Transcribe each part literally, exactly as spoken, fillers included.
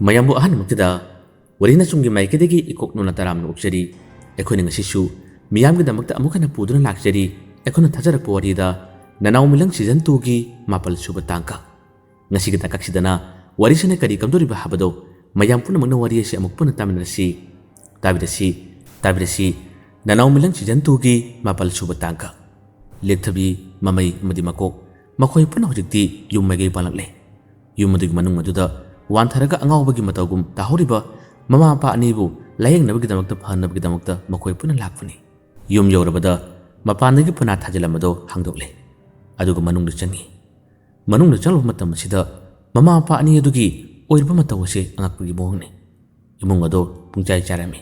ꯃꯌꯥꯝꯕꯨ ꯑꯍꯥꯟꯕꯃꯛꯇꯗ ꯋꯥꯔꯤ ꯅꯆꯨꯝꯒꯤ ꯃꯥꯏꯀꯩꯗꯒꯤ ꯏꯀꯣꯛ ꯅꯣꯟꯅ ꯇꯔꯥꯝꯅ ꯑꯣꯛꯆꯔꯤ꯫ ꯑꯩꯈꯣꯏꯅ ꯉꯁꯤꯁꯨ ꯃꯤꯌꯥꯝꯒꯤꯗꯃꯛꯇ ꯑꯃꯨꯛ ꯍꯟꯅ ꯄꯨꯗꯨꯅ ꯂꯥꯛꯆꯔꯤ꯫ ꯑꯩꯈꯣꯏꯅ ꯊꯥꯖꯔꯛꯄ ꯋꯥꯔꯤꯗ ꯅꯅꯥꯎ ꯃꯤꯂꯪ season twoꯒꯤ ꯃꯥꯄꯜ ꯁꯨꯕ ꯇꯥꯡꯀꯛ꯫ ꯉꯁꯤꯒꯤ ꯇꯥꯡꯀꯛꯁꯤꯗꯅ ꯋꯥꯔꯤꯁꯤꯅ ꯀꯔꯤ ꯀꯝꯗꯧꯔꯤꯕ ꯍꯥꯏꯕꯗꯣ ꯃꯌꯥꯝ ꯄꯨꯝꯅꯃꯛꯅ ꯋꯥꯔꯤ ꯑꯁꯤ ꯑꯃꯨꯛ ꯄꯨꯟꯅ ꯇꯥꯃꯤꯟꯅꯔꯁꯤ꯫ ꯇꯥꯕꯤꯔꯁꯤ, ꯇꯥꯕꯤꯔꯁꯤ, ꯅꯅꯥꯎ ꯃꯤꯂꯪ season twoꯒꯤ ꯃꯥꯄꯜ ꯁꯨꯕ ꯇꯥꯡꯀꯛ꯫ ꯂꯦꯛꯊꯕꯤ, ꯃꯃꯩ ꯑꯃꯗꯤ ꯃꯀꯣꯛ, ꯃꯈꯣꯏ ꯄꯨꯟꯅ ꯍꯧꯖꯤꯛꯇꯤ ꯌꯨꯝ ꯃꯥꯏꯀꯩ ꯄꯥꯡꯂꯛꯂꯦ꯫ ꯌꯨꯝ ꯑꯗꯨꯒꯤ ꯃꯅꯨꯡ ꯑꯗꯨꯗ ꯋꯥꯟꯊꯔꯒ ꯑꯉꯥꯎꯕꯒꯤ ꯃꯇꯧꯒꯨꯝ ꯇꯥꯍꯧꯔꯤꯕ ꯃꯃꯥ ꯃꯄꯥ ꯑꯅꯤꯕꯨ ꯂꯥꯌꯦꯡꯅꯕꯒꯤꯗꯃꯛꯇ ꯐꯅꯕꯒꯤꯗꯃꯛꯇ ꯃꯈꯣꯏ ꯄꯨꯟꯅ ꯂꯥꯛꯄꯅꯤ꯫ ꯌꯨꯝ ꯌꯧꯔꯕꯗ ꯃꯄꯥꯟꯗꯒꯤ ꯄꯅꯥ ꯊꯥꯖꯤꯜꯂꯝꯕꯗꯣ ꯍꯥꯡꯗꯣꯛꯂꯦ꯫ ꯑꯗꯨꯒ ꯃꯅꯨꯡꯗ ꯆꯪꯉꯤ꯫ ꯃꯅꯨꯡꯗ ꯆꯪꯂꯨꯕ ꯃꯇꯝ ꯑꯁꯤꯗ ꯃꯃꯥ ꯃꯄꯥ ꯑꯅꯤ ꯑꯗꯨꯒꯤ ꯑꯣꯏꯔꯤꯕ ꯃꯇꯧ ꯑꯁꯤ ꯑꯉꯛꯄꯒꯤ ꯃꯑꯣꯡꯅꯤ꯫ ꯏꯃꯨꯡ ꯑꯗꯣ ꯄꯨꯡꯆꯥꯏ ꯆꯥꯏꯔꯝꯃꯤ꯫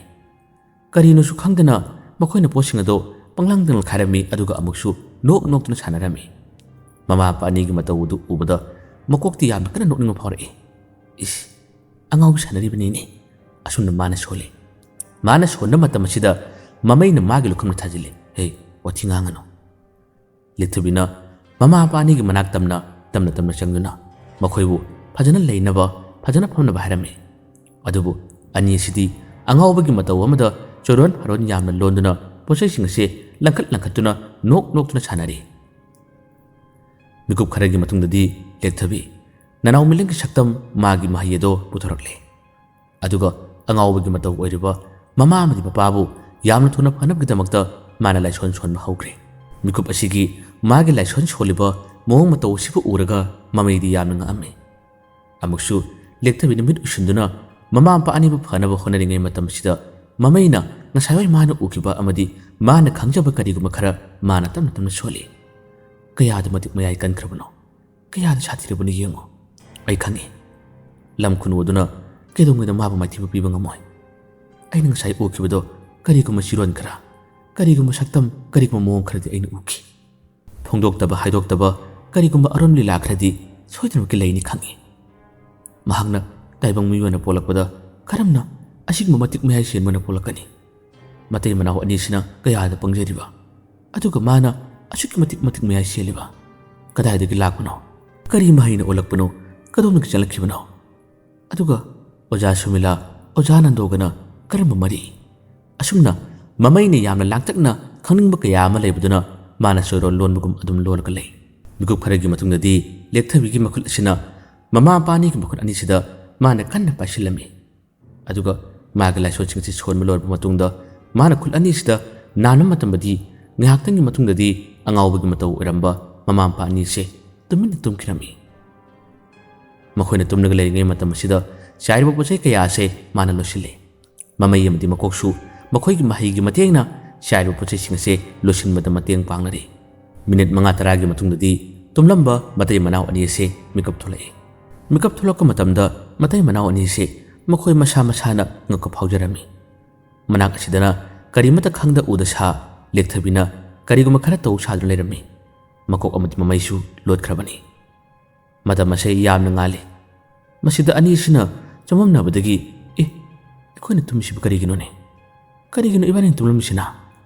ꯀꯔꯤꯅꯣꯁꯨ ꯈꯪꯗꯅ ꯃꯈꯣꯏꯅ ꯄꯣꯠꯁꯤꯡ ꯑꯗꯣ ꯄꯪꯂꯪꯗ ꯂꯪꯈꯥꯏꯔꯝꯃꯤ, ꯑꯗꯨꯒ ꯑꯃꯨꯛꯁꯨ ꯅꯣꯛ ꯅꯣꯛꯇꯨꯅ ꯁꯥꯟꯅꯔꯝꯃꯤ꯫ ꯃꯃꯥ ꯃꯄꯥ ꯑꯅꯤꯒꯤ ꯃꯇꯧ ꯑꯗꯨ ꯎꯕꯗ ꯃꯀꯣꯛꯇꯤ ꯌꯥꯝꯅ ꯀꯟꯅ ꯅꯣꯛꯅꯤꯡꯕ ꯐꯥꯎꯔꯛꯏ꯫ ꯏꯁ, ꯑꯉꯥꯎꯕꯤ ꯁꯥꯟꯅꯔꯤꯕꯅꯤꯅꯦ꯫ ꯑꯁꯨꯝꯅ ꯃꯥꯅ ꯁꯣꯜꯂꯤ꯫ ꯃꯥꯅ ꯁꯣꯟꯕ ꯃꯇꯝ ꯑꯁꯤꯗ ꯃꯃꯩꯅ ꯃꯥꯒꯤ ꯂꯨꯈꯝꯗ ꯊꯥꯖꯤꯜꯂꯤ꯫ "ꯍꯦ, ꯋꯥꯊꯤ ꯉꯥꯡꯒꯅꯨ꯫" ꯂꯦꯛꯊꯕꯤꯅ ꯃꯃꯥ ꯃꯄꯥ ꯑꯅꯤꯒꯤ ꯃꯅꯥꯛ ꯇꯝꯅ, ꯇꯝꯅ ꯇꯝꯅ ꯆꯪꯗꯨꯅ ꯃꯈꯣꯏꯕꯨ ꯐꯖꯅ ꯂꯩꯅꯕ, ꯐꯖꯅ ꯐꯝꯅꯕ ꯍꯥꯏꯔꯝꯃꯤ꯫ ꯑꯗꯨꯕꯨ ꯑꯅꯤ ꯑꯁꯤꯗꯤ ꯑꯉꯥꯎꯕꯒꯤ ꯃꯇꯧ ꯑꯃꯗ ꯆꯣꯔꯣꯟ ꯐꯥꯔꯣꯟ ꯌꯥꯝꯅ ꯂꯣꯟꯗꯨꯅ ꯄꯣꯠꯆꯩꯁꯤꯡ ꯑꯁꯤ ꯂꯪꯈꯠ ꯂꯪꯈꯠꯇꯨꯅ ꯅꯣꯛ ꯅꯣꯛꯇꯨꯅ ꯁꯥꯟꯅꯔꯤ꯫ ꯃꯤꯀꯨꯞ ꯈꯔꯒꯤ ꯃꯇꯨꯡꯗꯗꯤ ꯂꯦꯛꯊꯕꯤ ꯅꯅꯥꯎ ꯃꯤꯂꯪꯒꯤ ꯁꯛꯇꯝ, ꯃꯥꯒꯤ ꯃꯍꯩ ꯑꯗꯣ ꯄꯨꯊꯣꯔꯛꯂꯦ꯫ ꯑꯗꯨꯒ ꯑꯉꯥꯎꯕꯒꯤ ꯃꯇꯧ ꯑꯣꯏꯔꯤꯕ ꯃꯃꯥ ꯑꯃꯗꯤ ꯃꯄꯥꯕꯨ ꯌꯥꯝꯅ ꯊꯨꯅ ꯐꯅꯕꯒꯤꯗꯃꯛꯇ ꯃꯥꯅ ꯂꯥꯏꯁꯣꯟ ꯁꯣꯟꯕ ꯍꯧꯈ꯭ꯔꯦ꯫ ꯃꯤꯀꯨꯞ ꯑꯁꯤꯒꯤ ꯃꯥꯒꯤ ꯂꯥꯏꯁꯣꯟ ꯁꯣꯜꯂꯤꯕ ꯃꯑꯣꯡ ꯃꯇꯧ ꯑꯁꯤꯕꯨ ꯎꯔꯒ ꯃꯃꯩꯗꯤ ꯌꯥꯝꯅ ꯉꯛꯑꯝꯃꯤ꯫ ꯑꯃꯨꯛꯁꯨ ꯂꯦꯛꯊꯕꯤꯅ ꯃꯤꯠ ꯎꯏꯁꯤꯟꯗꯨꯅ ꯃꯃꯥ ꯃꯄꯥ ꯑꯅꯤꯕꯨ ꯐꯅꯕ ꯍꯣꯠꯅꯔꯤꯉꯩ ꯃꯇꯝꯁꯤꯗ ꯃꯃꯩꯅ ꯉꯁꯥꯏꯋꯥꯏ ꯃꯥꯅ ꯎꯈꯤꯕ ꯑꯃꯗꯤ ꯃꯥꯅ ꯈꯪꯖꯕ ꯀꯔꯤꯒꯨꯝꯕ ꯈꯔ ꯃꯥꯅ ꯇꯞꯅ ꯇꯞꯅ ꯁꯣꯜꯂꯤ꯫ ꯀꯌꯥꯗ ꯃꯇꯤꯛ ꯃꯌꯥꯏ ꯀꯟꯈ꯭ꯔꯕꯅꯣ? ꯀꯌꯥꯗ ꯁꯥꯊꯤꯔꯕꯅꯣ ꯌꯦꯡꯉꯨ꯫ ꯑꯩ ꯈꯪꯏ꯫ ꯂꯝ ꯈꯨꯅꯨ ꯑꯗꯨꯅ ꯀꯩꯗꯧꯉꯩꯗ ꯃꯥꯕꯨ ꯃꯥꯏꯊꯤꯕ ꯄꯤꯕ ꯉꯝꯃꯣꯏ꯫ ꯑꯩꯅ ꯉꯁꯥꯏ ꯎꯈꯤꯕꯗꯣ ꯀꯔꯤꯒꯨꯝꯕ ꯆꯤꯔꯣꯟ ꯈꯔ, ꯀꯔꯤꯒꯨꯝꯕ ꯁꯛꯇꯝ, ꯀꯔꯤꯒꯨꯝꯕ ꯃꯑꯣꯡ ꯈꯔꯗꯤ ꯑꯩꯅ ꯎꯈꯤ꯫ ꯐꯣꯡꯗꯣꯛꯇꯕ ꯍꯥꯏꯗꯣꯛꯇꯕ ꯀꯔꯤꯒꯨꯝꯕ ꯑꯔꯣꯟ ꯂꯤꯂꯥ ꯈꯔꯗꯤ ꯁꯣꯏꯗꯅꯃꯛꯀꯤ ꯂꯩꯅꯤ ꯈꯪꯏ꯫ ꯃꯍꯥꯛꯅ ꯇꯥꯏꯕꯪ ꯃꯤꯑꯣꯏ ꯑꯣꯏꯅ ꯄꯣꯛꯂꯛꯄꯗ ꯀꯔꯝꯅ ꯑꯁꯤꯒꯨꯝꯕ ꯃꯇꯤꯛ ꯃꯌꯥꯏ ꯁꯦꯟꯕ ꯑꯣꯏꯅ ꯄꯣꯛꯂꯛꯀꯅꯤ? ꯃꯇꯩ ꯃꯅꯥꯎ ꯑꯅꯤꯁꯤꯅ ꯀꯌꯥꯗ ꯄꯪꯖꯔꯤꯕ, ꯑꯗꯨꯒ ꯃꯥꯅ ꯑꯁꯨꯛꯀꯤ ꯃꯇꯤꯛ ꯃꯇꯤꯛ ꯃꯌꯥꯏ ꯁꯦꯜꯂꯤꯕ? ꯀꯗꯥꯏꯗꯒꯤ ꯂꯥꯛꯄꯅꯣ? ꯀꯔꯤ ꯃꯍꯩꯅ ꯑꯣꯜꯂꯛꯄꯅꯣ? ꯀꯗꯣꯝꯗꯒꯤ ꯆꯦꯜꯂꯛꯈꯤꯕꯅꯣ? ꯑꯗꯨꯒ ꯑꯣꯖꯥ ꯁꯨꯃꯤꯂꯥ, ꯑꯣꯖꯥ ꯅꯟꯗꯣꯒꯅ ꯀꯔꯝꯕ ꯃꯔꯤ? ꯑꯁꯨꯝꯅ ꯃꯃꯩꯅ ꯌꯥꯝꯅ ꯂꯥꯡꯇꯛꯅ ꯈꯪꯅꯤꯡꯕ ꯀꯌꯥ ꯑꯃ ꯂꯩꯕꯗꯨꯅ ꯃꯥꯅ ꯆꯣꯏꯔꯣꯜ ꯂꯣꯟꯕꯒꯨꯝ ꯑꯗꯨꯝ ꯂꯣꯜꯂꯒ ꯂꯩ꯫ ꯃꯤꯀꯨꯞ ꯈꯔꯒꯤ ꯃꯇꯨꯡꯗꯗꯤ ꯂꯦꯛꯊꯕꯤꯒꯤ ꯃꯈꯨꯠ ꯑꯁꯤꯅ ꯃꯃꯥ ꯃꯄꯥ ꯑꯅꯤꯒꯤ ꯃꯈꯨꯠ ꯑꯅꯤꯁꯤꯗ ꯃꯥꯅ ꯀꯟꯅ ꯄꯥꯏꯁꯤꯜꯂꯝꯃꯤ꯫ ꯑꯗꯨꯒ ꯃꯥꯒꯤ ꯂꯥꯏꯁꯣꯟꯁꯤꯡ ꯑꯁꯤ ꯁꯣꯟꯕ ꯂꯣꯏꯔꯕ ꯃꯇꯨꯡꯗ ꯃꯥꯅ ꯈꯨꯠ ꯑꯅꯤꯁꯤꯗ ꯅꯥꯟꯕ ꯃꯇꯝꯗꯗꯤ ꯉꯥꯏꯍꯥꯛꯇꯪꯒꯤ ꯃꯇꯨꯡꯗꯗꯤ ꯑꯉꯥꯎꯕꯒꯤ ꯃꯇꯧ ꯑꯣꯏꯔꯝꯕ ꯃꯃꯥ ꯃꯄꯥ ꯑꯅꯤꯁꯦ ꯇꯨꯃꯤꯟꯅ ꯇꯨꯝꯈꯤꯔꯝꯃꯤ꯫ ꯃꯈꯣꯏꯅ ꯇꯨꯝꯂꯒ ꯂꯩꯔꯤꯉꯩ ꯃꯇꯝ ꯑꯁꯤꯗ ꯆꯥꯏꯔꯤꯕ ꯄꯣꯠ ꯆꯩ ꯀꯌꯥ ꯑꯁꯦ ꯃꯥꯅ ꯂꯣꯏꯁꯤꯜꯂꯤ꯫ ꯃꯃꯩ ꯑꯃꯗꯤ ꯃꯀꯣꯛꯁꯨ ꯃꯈꯣꯏꯒꯤ ꯃꯍꯩꯒꯤ ꯃꯇꯦꯡꯅ ꯆꯥꯏꯔꯤꯕ ꯄꯣꯠ ꯆꯩꯁꯤꯡ ꯑꯁꯦ ꯂꯣꯏꯁꯤꯟꯕꯗ ꯃꯇꯦꯡ ꯄꯥꯡꯅꯔꯤ꯫ ꯃꯤꯅꯤꯠ ꯃꯉꯥ ꯇꯔꯥꯒꯤ ꯃꯇꯨꯡꯗꯗꯤ ꯇꯨꯝꯂꯝꯕ ꯃꯇꯩ ꯃꯅꯥꯎ ꯑꯅꯤ ꯑꯁꯦ ꯃꯤꯀꯞ ꯊꯣꯛꯂꯛꯏ꯫ ꯃꯤꯀꯞ ꯊꯣꯛꯂꯛꯄ ꯃꯇꯝꯗ ꯃꯇꯩ ꯃꯅꯥꯎ ꯑꯅꯤ ꯑꯁꯦ ꯃꯈꯣꯏ ꯃꯁꯥ ꯃꯁꯥꯅ ꯉꯛꯄ ꯐꯥꯎꯖꯔꯝꯃꯤ꯫ ꯃꯅꯥꯛ ꯑꯁꯤꯗꯅ ꯀꯔꯤꯃꯠꯇ ꯈꯪꯗ ꯎꯗ ꯁꯥ ꯂꯦꯛꯊꯕꯤꯅ ꯀꯔꯤꯒꯨꯝꯕ ꯈꯔ ꯇꯧ ꯁꯥꯗꯨꯅ ꯂꯩꯔꯝꯃꯤ꯫ ꯃꯀꯣꯛ ꯑꯃꯗꯤ ꯃꯃꯩꯁꯨ ꯂꯣꯠꯈ꯭ꯔꯕꯅꯤ꯫ ꯃꯇꯝ ꯑꯁꯦ ꯌꯥꯝꯅ ꯉꯥꯜꯂꯤ꯫ ꯃꯁꯤꯗ ꯑꯅꯤꯁꯤꯅ ꯆꯃꯝꯅꯕꯗꯒꯤ, "ꯑꯦ, ꯑꯩꯈꯣꯏꯅ ꯇꯨꯝꯃꯤꯁꯤꯕꯨ ꯀꯔꯤꯒꯤꯅꯣꯅꯦ? ꯀꯔꯤꯒꯤꯅꯣ ꯏꯕꯥꯅꯤꯅ ꯇꯨꯝꯂꯝꯃꯤꯁꯤꯅ?"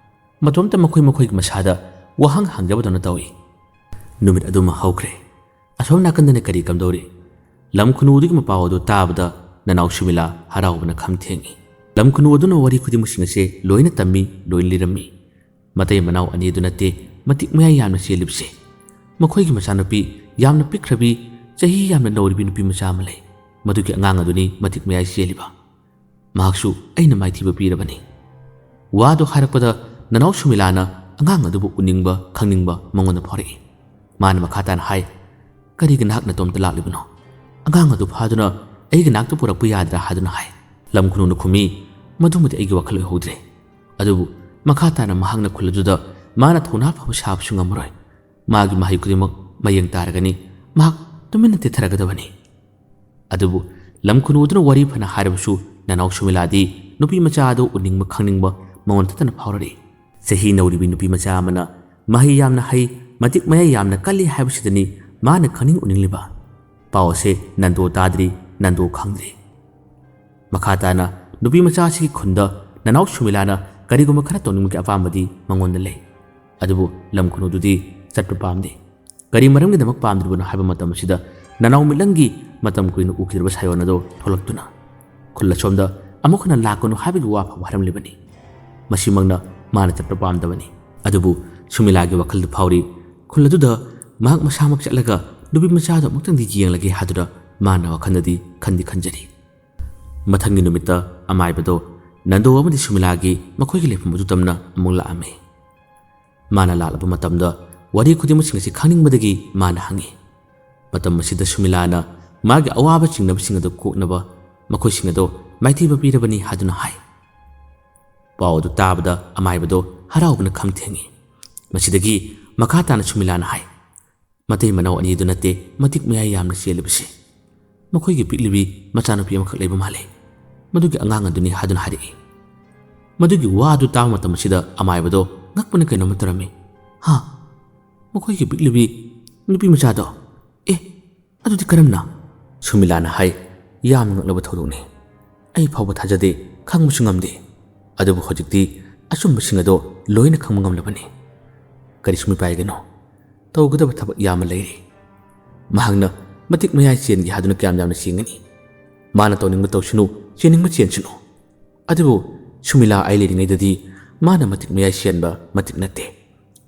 ꯃꯇꯣꯝꯇ ꯃꯈꯣꯏ ꯃꯈꯣꯏꯒꯤ ꯃꯁꯥꯗ ꯋꯥꯍꯪ ꯍꯪꯖꯕꯗꯧꯅ ꯇꯧꯏ꯫ ꯅꯨꯃꯤꯠ ꯑꯗꯨꯃ ꯍꯧꯈ꯭ꯔꯦ꯫ ꯑꯁꯣꯝ ꯅꯥꯀꯟꯗꯅ ꯀꯔꯤ ꯀꯝꯗꯧꯔꯤ? ꯂꯝ ꯈꯨꯅꯨ ꯑꯗꯨꯒꯤ ꯃꯄꯥꯎ ꯑꯗꯨ ꯇꯥꯕꯗ ꯅꯅꯥꯎ ꯁꯨꯃꯤꯂꯥ ꯍꯔꯥꯎꯕꯅ ꯈꯝ ꯊꯦꯡꯏ꯫ ꯂꯝ ꯈꯨꯅꯨ ꯑꯗꯨꯅ ꯋꯥꯔꯤ ꯈꯨꯗꯤꯡꯃꯛꯁꯤꯡ ꯑꯁꯦ ꯂꯣꯏꯅ ꯇꯝꯃꯤ, ꯂꯣꯏꯅ ꯂꯤꯔꯝꯃꯤ꯫ ꯃꯇꯩ ꯃꯅꯥꯎ ꯑꯅꯤ ꯑꯗꯨ ꯅꯠꯇꯦ ꯃꯇꯤꯛ ꯃꯌꯥꯏ ꯌꯥꯝꯅ ꯆꯦꯜꯂꯤꯕꯁꯦ꯫ ꯃꯈꯣꯏꯒꯤ ꯃꯆꯥꯅꯨꯄꯤ ꯌꯥꯝꯅ ꯄꯤꯛꯈ꯭ꯔꯕꯤ, ꯆꯍꯤ ꯌꯥꯝꯅ ꯅꯧꯔꯤꯕꯤ ꯅꯨꯄꯤ ꯃꯆꯥ ꯑꯃ ꯂꯩ꯫ ꯃꯗꯨꯒꯤ ꯑꯉꯥꯡ ꯑꯗꯨꯅꯤ ꯃꯇꯤꯛ ꯃꯌꯥꯏ ꯆꯦꯜꯂꯤꯕ꯫ ꯃꯍꯥꯛꯁꯨ ꯑꯩꯅ ꯃꯥꯏꯊꯤꯕ ꯄꯤꯔꯕꯅꯤ꯫ ꯋꯥꯗꯨ ꯍꯥꯏꯔꯛꯄꯗ ꯅꯅꯥꯎ ꯁꯨꯃꯤꯂꯥꯅ ꯑꯉꯥꯡ ꯑꯗꯨꯕꯨ ꯎꯅꯤꯡꯕ, ꯈꯪꯅꯤꯡꯕ ꯃꯉꯣꯟꯗ ꯐꯥꯎꯔꯛꯏ꯫ ꯃꯥꯅ ꯃꯈꯥ ꯇꯥꯅ ꯍꯥꯏ, "ꯀꯔꯤꯒꯤ ꯅꯍꯥꯛ ꯅꯇꯣꯝꯇ ꯂꯥꯛꯂꯤꯕꯅꯣ? ꯑꯉꯥꯡ ꯑꯗꯨ ꯐꯥꯗꯨꯅ ꯑꯩꯒꯤ ꯅꯥꯛꯇ ꯄꯨꯔꯛꯄ ꯌꯥꯗ꯭ꯔꯥ?" ꯍꯥꯏꯗꯨꯅ ꯍꯥꯏ꯫ ꯂꯝ ꯈꯨꯅꯨꯅ ꯈꯨꯝꯃꯤ, "ꯃꯗꯨꯃꯗꯤ ꯑꯩꯒꯤ ꯋꯥꯈꯜ ꯑꯣꯏꯍꯧꯗ꯭ꯔꯦ꯫" ꯑꯗꯨꯕꯨ ꯃꯈꯥ ꯇꯥꯅ ꯃꯍꯥꯛꯅ ꯈꯨꯜ ꯑꯗꯨꯗ ꯃꯥꯅ ꯊꯧꯅꯥ ꯐꯕ ꯁꯥꯕꯁꯨ ꯉꯝꯃꯔꯣꯏ꯫ ꯃꯥꯒꯤ ꯃꯍꯩ ꯈꯨꯗꯤꯡꯃꯛ ꯃꯌꯦꯡ ꯇꯥꯔꯒꯅꯤ꯫ ꯃꯍꯥꯛ ꯇꯨꯃꯤꯟꯅ ꯇꯦꯊꯔꯒꯗꯕꯅꯤ꯫ ꯑꯗꯨꯕꯨ ꯂꯝ ꯈꯨꯅꯨ ꯑꯗꯨꯅ ꯋꯥꯔꯤ ꯐꯅ ꯍꯥꯏꯔꯕꯁꯨ ꯅꯅꯥꯎ ꯁꯨꯃꯤꯂꯥꯗꯤ ꯅꯨꯄꯤ ꯃꯆꯥ ꯑꯗꯨ ꯎꯅꯤꯡꯕ ꯈꯪꯅꯤꯡꯕ ꯃꯉꯣꯟ ꯇꯠꯇꯅ ꯐꯥꯎꯔꯔꯤ꯫ ꯆꯍꯤ ꯅꯧꯔꯤꯕꯤ ꯅꯨꯄꯤ ꯃꯆꯥ ꯑꯃꯅ ꯃꯍꯩ ꯌꯥꯝꯅ ꯍꯩ, ꯃꯇꯤꯛ ꯃꯌꯥꯏ ꯌꯥꯝꯅ ꯀꯜꯂꯤ ꯍꯥꯏꯕꯁꯤꯗꯅꯤ ꯃꯥꯅ ꯈꯪꯅꯤꯡ ꯎꯅꯤꯡꯂꯤꯕ꯫ ꯄꯥꯎ ꯑꯁꯦ ꯅꯟꯗꯣ ꯇꯥꯗ꯭ꯔꯤ, ꯅꯟꯗꯣ ꯈꯪꯗ꯭ꯔꯤ꯫ ꯃꯈꯥ ꯇꯥꯅ ꯅꯨꯄꯤ ꯃꯆꯥ ꯑꯁꯤꯒꯤ ꯈꯨꯟꯗ ꯅꯅꯥꯎ ꯁꯨꯃꯤꯂꯥꯅ ꯀꯔꯤꯒꯨꯝꯕ ꯈꯔ ꯇꯧꯅꯤꯡꯕꯒꯤ ꯑꯄꯥꯝꯕꯗꯤ ꯃꯉꯣꯟꯗ ꯂꯩ꯫ ꯑꯗꯨꯕꯨ ꯂꯝ ꯈꯨꯅꯨꯗꯨꯗꯤ ꯆꯠꯄ ꯄꯥꯝꯗꯦ꯫ ꯀꯔꯤ ꯃꯔꯝꯒꯤꯗꯃꯛ ꯄꯥꯝꯗ꯭ꯔꯤꯕꯅꯣ ꯍꯥꯏꯕ ꯃꯇꯝ ꯑꯁꯤꯗ ꯅꯅꯥꯎ ꯃꯤꯠꯂꯪꯒꯤ ꯃꯇꯝ ꯀꯨꯏꯅ ꯎꯈꯤꯗ꯭ꯔꯕ ꯁꯥꯌꯣꯟ ꯑꯗꯨ ꯊꯣꯛꯂꯛꯇꯨꯅ, ꯈꯨꯜ ꯑꯁꯣꯝꯗ ꯑꯃꯨꯛ ꯍꯟꯅ ꯂꯥꯛꯀꯅꯨ ꯍꯥꯏꯕꯒꯤ ꯋꯥ ꯐꯥꯎꯕ ꯍꯥꯏꯔꯝꯂꯤꯕꯅꯤ꯫ ꯃꯁꯤꯃꯛꯅ ꯃꯥꯅ ꯆꯠꯄ ꯄꯥꯝꯗꯕꯅꯤ꯫ ꯑꯗꯨꯕꯨ ꯁꯨꯃꯤꯂꯥꯒꯤ ꯋꯥꯈꯜꯗ ꯐꯥꯎꯔꯤ, ꯈꯨꯜ ꯑꯗꯨꯗ ꯃꯍꯥꯛ ꯃꯁꯥꯃꯛ ꯆꯠꯂꯒ ꯅꯨꯄꯤ ꯃꯆꯥꯗꯨ ꯑꯃꯨꯛꯇꯪꯗꯤ ꯌꯦꯡꯂꯒꯦ ꯍꯥꯏꯗꯨꯅ ꯃꯥꯅ ꯋꯥꯈꯜꯗꯗꯤ ꯈꯟꯗꯤ ꯈꯟꯖꯔꯤ꯫ ꯃꯊꯪꯒꯤ ꯅꯨꯃꯤꯠꯇ ꯑꯃꯥꯏꯕꯗꯣ ꯅꯟꯗꯣ ꯑꯃꯗꯤ ꯁꯨꯃꯤꯂꯥꯒꯤ ꯃꯈꯣꯏꯒꯤ ꯂꯩꯐꯝ ꯑꯗꯨ ꯇꯝꯅ ꯑꯃꯨꯛ ꯂꯥꯛꯑꯝꯃꯤ꯫ ꯃꯥꯅ ꯂꯥꯛꯂꯕ ꯃꯇꯝꯗ ꯋꯥꯔꯤ ꯈꯨꯗꯤꯡꯃꯛꯁꯤꯡ ꯑꯁꯤ ꯈꯪꯅꯤꯡꯕꯗꯒꯤ ꯃꯥꯅ ꯍꯪꯉꯤ꯫ ꯃꯇꯝ ꯑꯁꯤꯗ ꯁꯨꯃꯤꯂꯥꯅ ꯃꯥꯒꯤ ꯑꯋꯥꯕ ꯆꯤꯡꯅꯕꯁꯤꯡ ꯑꯗꯨ ꯀꯣꯛꯅꯕ ꯃꯈꯣꯏꯁꯤꯡ ꯑꯗꯨ ꯃꯥꯏꯊꯤꯕ ꯄꯤꯔꯕꯅꯤ ꯍꯥꯏꯗꯨꯅ ꯍꯥꯏ꯫ ꯄꯥꯎ ꯑꯗꯨ ꯇꯥꯕꯗ ꯑꯃꯥꯏꯕꯗꯣ ꯍꯔꯥꯎꯕꯅ ꯈꯝ ꯊꯦꯡꯉꯤ꯫ ꯃꯁꯤꯗꯒꯤ ꯃꯈꯥ ꯇꯥꯅ ꯁꯨꯃꯤꯂꯥꯅ ꯍꯥꯏ, ꯃꯇꯩ ꯃꯅꯥꯎ ꯑꯅꯤꯗꯨ ꯅꯠꯇꯦ ꯃꯇꯤꯛ ꯃꯌꯥꯏ ꯌꯥꯝꯅ ꯆꯦꯜꯂꯤꯕꯁꯤ꯫ ꯃꯈꯣꯏꯒꯤ ꯄꯤꯛꯂꯤꯕꯤ ꯃꯆꯥꯅꯨꯄꯤ ꯑꯃꯈꯛ ꯂꯩꯕ ꯃꯥꯜꯂꯤ꯫ ꯃꯗꯨꯒꯤ ꯑꯉꯥꯡ ꯑꯗꯨꯅꯤ ꯍꯥꯏꯗꯨꯅ ꯍꯥꯏꯔꯛꯏ꯫ ꯃꯗꯨꯒꯤ ꯋꯥ ꯑꯗꯨ ꯇꯥꯕ ꯃꯇꯝ ꯑꯁꯤꯗ ꯑꯃꯥꯏꯕꯗꯣ ꯉꯛꯄꯅ ꯀꯩꯅꯣꯝꯃ ꯇꯧꯔꯝꯃꯤ꯫ "ꯍꯥ? ꯃꯈꯣꯏꯒꯤ ꯄꯤꯛꯂꯤꯕꯤ ꯅꯨꯄꯤ ꯃꯆꯥꯗꯣ? ꯑꯦ, ꯑꯗꯨꯗꯤ ꯀꯔꯝꯅ?" ꯁꯨꯃꯤꯂꯥꯅ ꯍꯥꯏ, "ꯌꯥꯝꯅ ꯉꯛꯂꯕ ꯊꯧꯗꯣꯛꯅꯤ꯫ ꯑꯩ ꯐꯥꯎꯕ ꯊꯥꯖꯗꯦ, ꯈꯪꯕꯁꯨ ꯉꯝꯗꯦ꯫ ꯑꯗꯨꯕꯨ ꯍꯧꯖꯤꯛꯇꯤ ꯑꯆꯨꯝꯕꯁꯤꯡ ꯑꯗꯣ ꯂꯣꯏꯅ ꯈꯪꯕ ꯉꯝꯂꯕꯅꯤ꯫ ꯀꯔꯤꯁꯨ ꯃꯤꯄꯥꯏꯒꯅꯨ꯫ ꯇꯧꯒꯗꯕ ꯊꯕꯛ ꯌꯥꯝꯅ ꯂꯩꯔꯤ꯫ ꯃꯍꯥꯛꯅ ꯃꯇꯤꯛ ꯃꯌꯥꯏ ꯆꯦꯟꯒꯦ ꯍꯥꯏꯗꯨꯅ ꯀꯌꯥꯝ ꯌꯥꯝꯅ ꯆꯦꯟꯒꯅꯤ? ꯃꯥꯅ ꯇꯧꯅꯤꯡꯕ ꯇꯧꯁꯅꯨ, ꯆꯦꯟꯅꯤꯡꯕ ꯆꯦꯟꯁꯅꯨ꯫ ꯑꯗꯨꯕꯨ ꯁꯨꯃꯤꯂꯥ ꯑꯩ ꯂꯩꯔꯤꯉꯩꯗꯗꯤ ꯃꯥꯅ ꯃꯇꯤꯛ ꯃꯌꯥꯏ ꯆꯦꯟꯕ ꯃꯇꯤꯛ ꯅꯠꯇꯦ꯫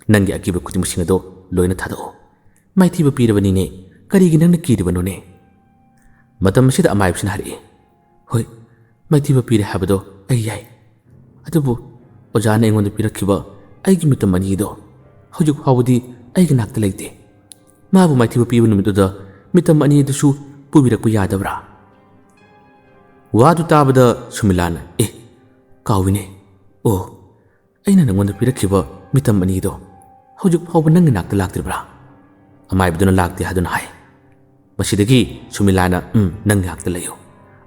ꯅꯪꯒꯤ ꯑꯀꯤꯕ ꯈꯨꯗꯤꯡꯃꯛꯁꯤꯡ ꯑꯗꯣ ꯂꯣꯏꯅ ꯊꯥꯗꯣꯛꯑꯣ꯫ ꯃꯥꯏꯊꯤꯕ ꯄꯤꯔꯕꯅꯤꯅꯦ, ꯀꯔꯤꯒꯤ ꯅꯪꯅ ꯀꯤꯔꯤꯕꯅꯣꯅꯦ?" ꯃꯇꯝ ꯑꯁꯤꯗ ꯑꯃꯥꯏꯕꯁꯤꯅ ꯍꯥꯏꯔꯛꯏ, "ꯍꯣꯏ, ꯃꯥꯏꯊꯤꯕ ꯄꯤꯔꯦ ꯍꯥꯏꯕꯗꯣ ꯑꯩ ꯌꯥꯏ꯫ ꯑꯗꯨꯕꯨ ꯑꯣꯖꯥꯅ ꯑꯩꯉꯣꯟꯗ ꯄꯤꯔꯛꯈꯤꯕ ꯑꯩꯒꯤ ꯃꯤꯇꯝ ꯑꯅꯤꯗꯣ ꯍꯧꯖꯤꯛ ꯐꯥꯎꯕꯗꯤ ꯑꯩꯒꯤ ꯅꯥꯛꯇ ꯂꯩꯇꯦ꯫ ꯃꯥꯕꯨ ꯃꯥꯏꯊꯤꯕ ꯄꯤꯕ ꯅꯨꯃꯤꯠꯇꯨꯗ ꯃꯤꯇꯝ ꯑꯅꯤ ꯑꯗꯨꯁꯨ ꯄꯨꯕꯤꯔꯛꯄ ꯌꯥꯗꯕ꯭ꯔꯥ?" ꯋꯥꯗꯨ ꯇꯥꯕꯗ ꯁꯨꯃꯤꯂꯥꯅ, "ꯑꯦ, ꯀꯥꯎꯏꯅꯦ꯫ ꯑꯣ, ꯑꯩꯅ ꯅꯪꯉꯣꯟꯗ ꯄꯤꯔꯛꯈꯤꯕ ꯃꯤꯇꯝ ꯑꯅꯤꯗꯣ ꯍꯧꯖꯤꯛ ꯐꯥꯎꯕ ꯅꯪꯒꯤ ꯅꯥꯛꯇ ꯂꯥꯛꯇ꯭ꯔꯤꯕ꯭ꯔꯥ?" ꯑꯃꯥꯏꯕꯗꯨꯅ ꯂꯥꯛꯇꯦ ꯍꯥꯏꯗꯨꯅ ꯍꯥꯏ꯫ ꯃꯁꯤꯗꯒꯤ ꯁꯨꯃꯤꯂꯥꯅ, "ꯎꯝ, ꯅꯪꯒꯤ ꯅꯥꯛꯇ ꯂꯩꯌꯨ꯫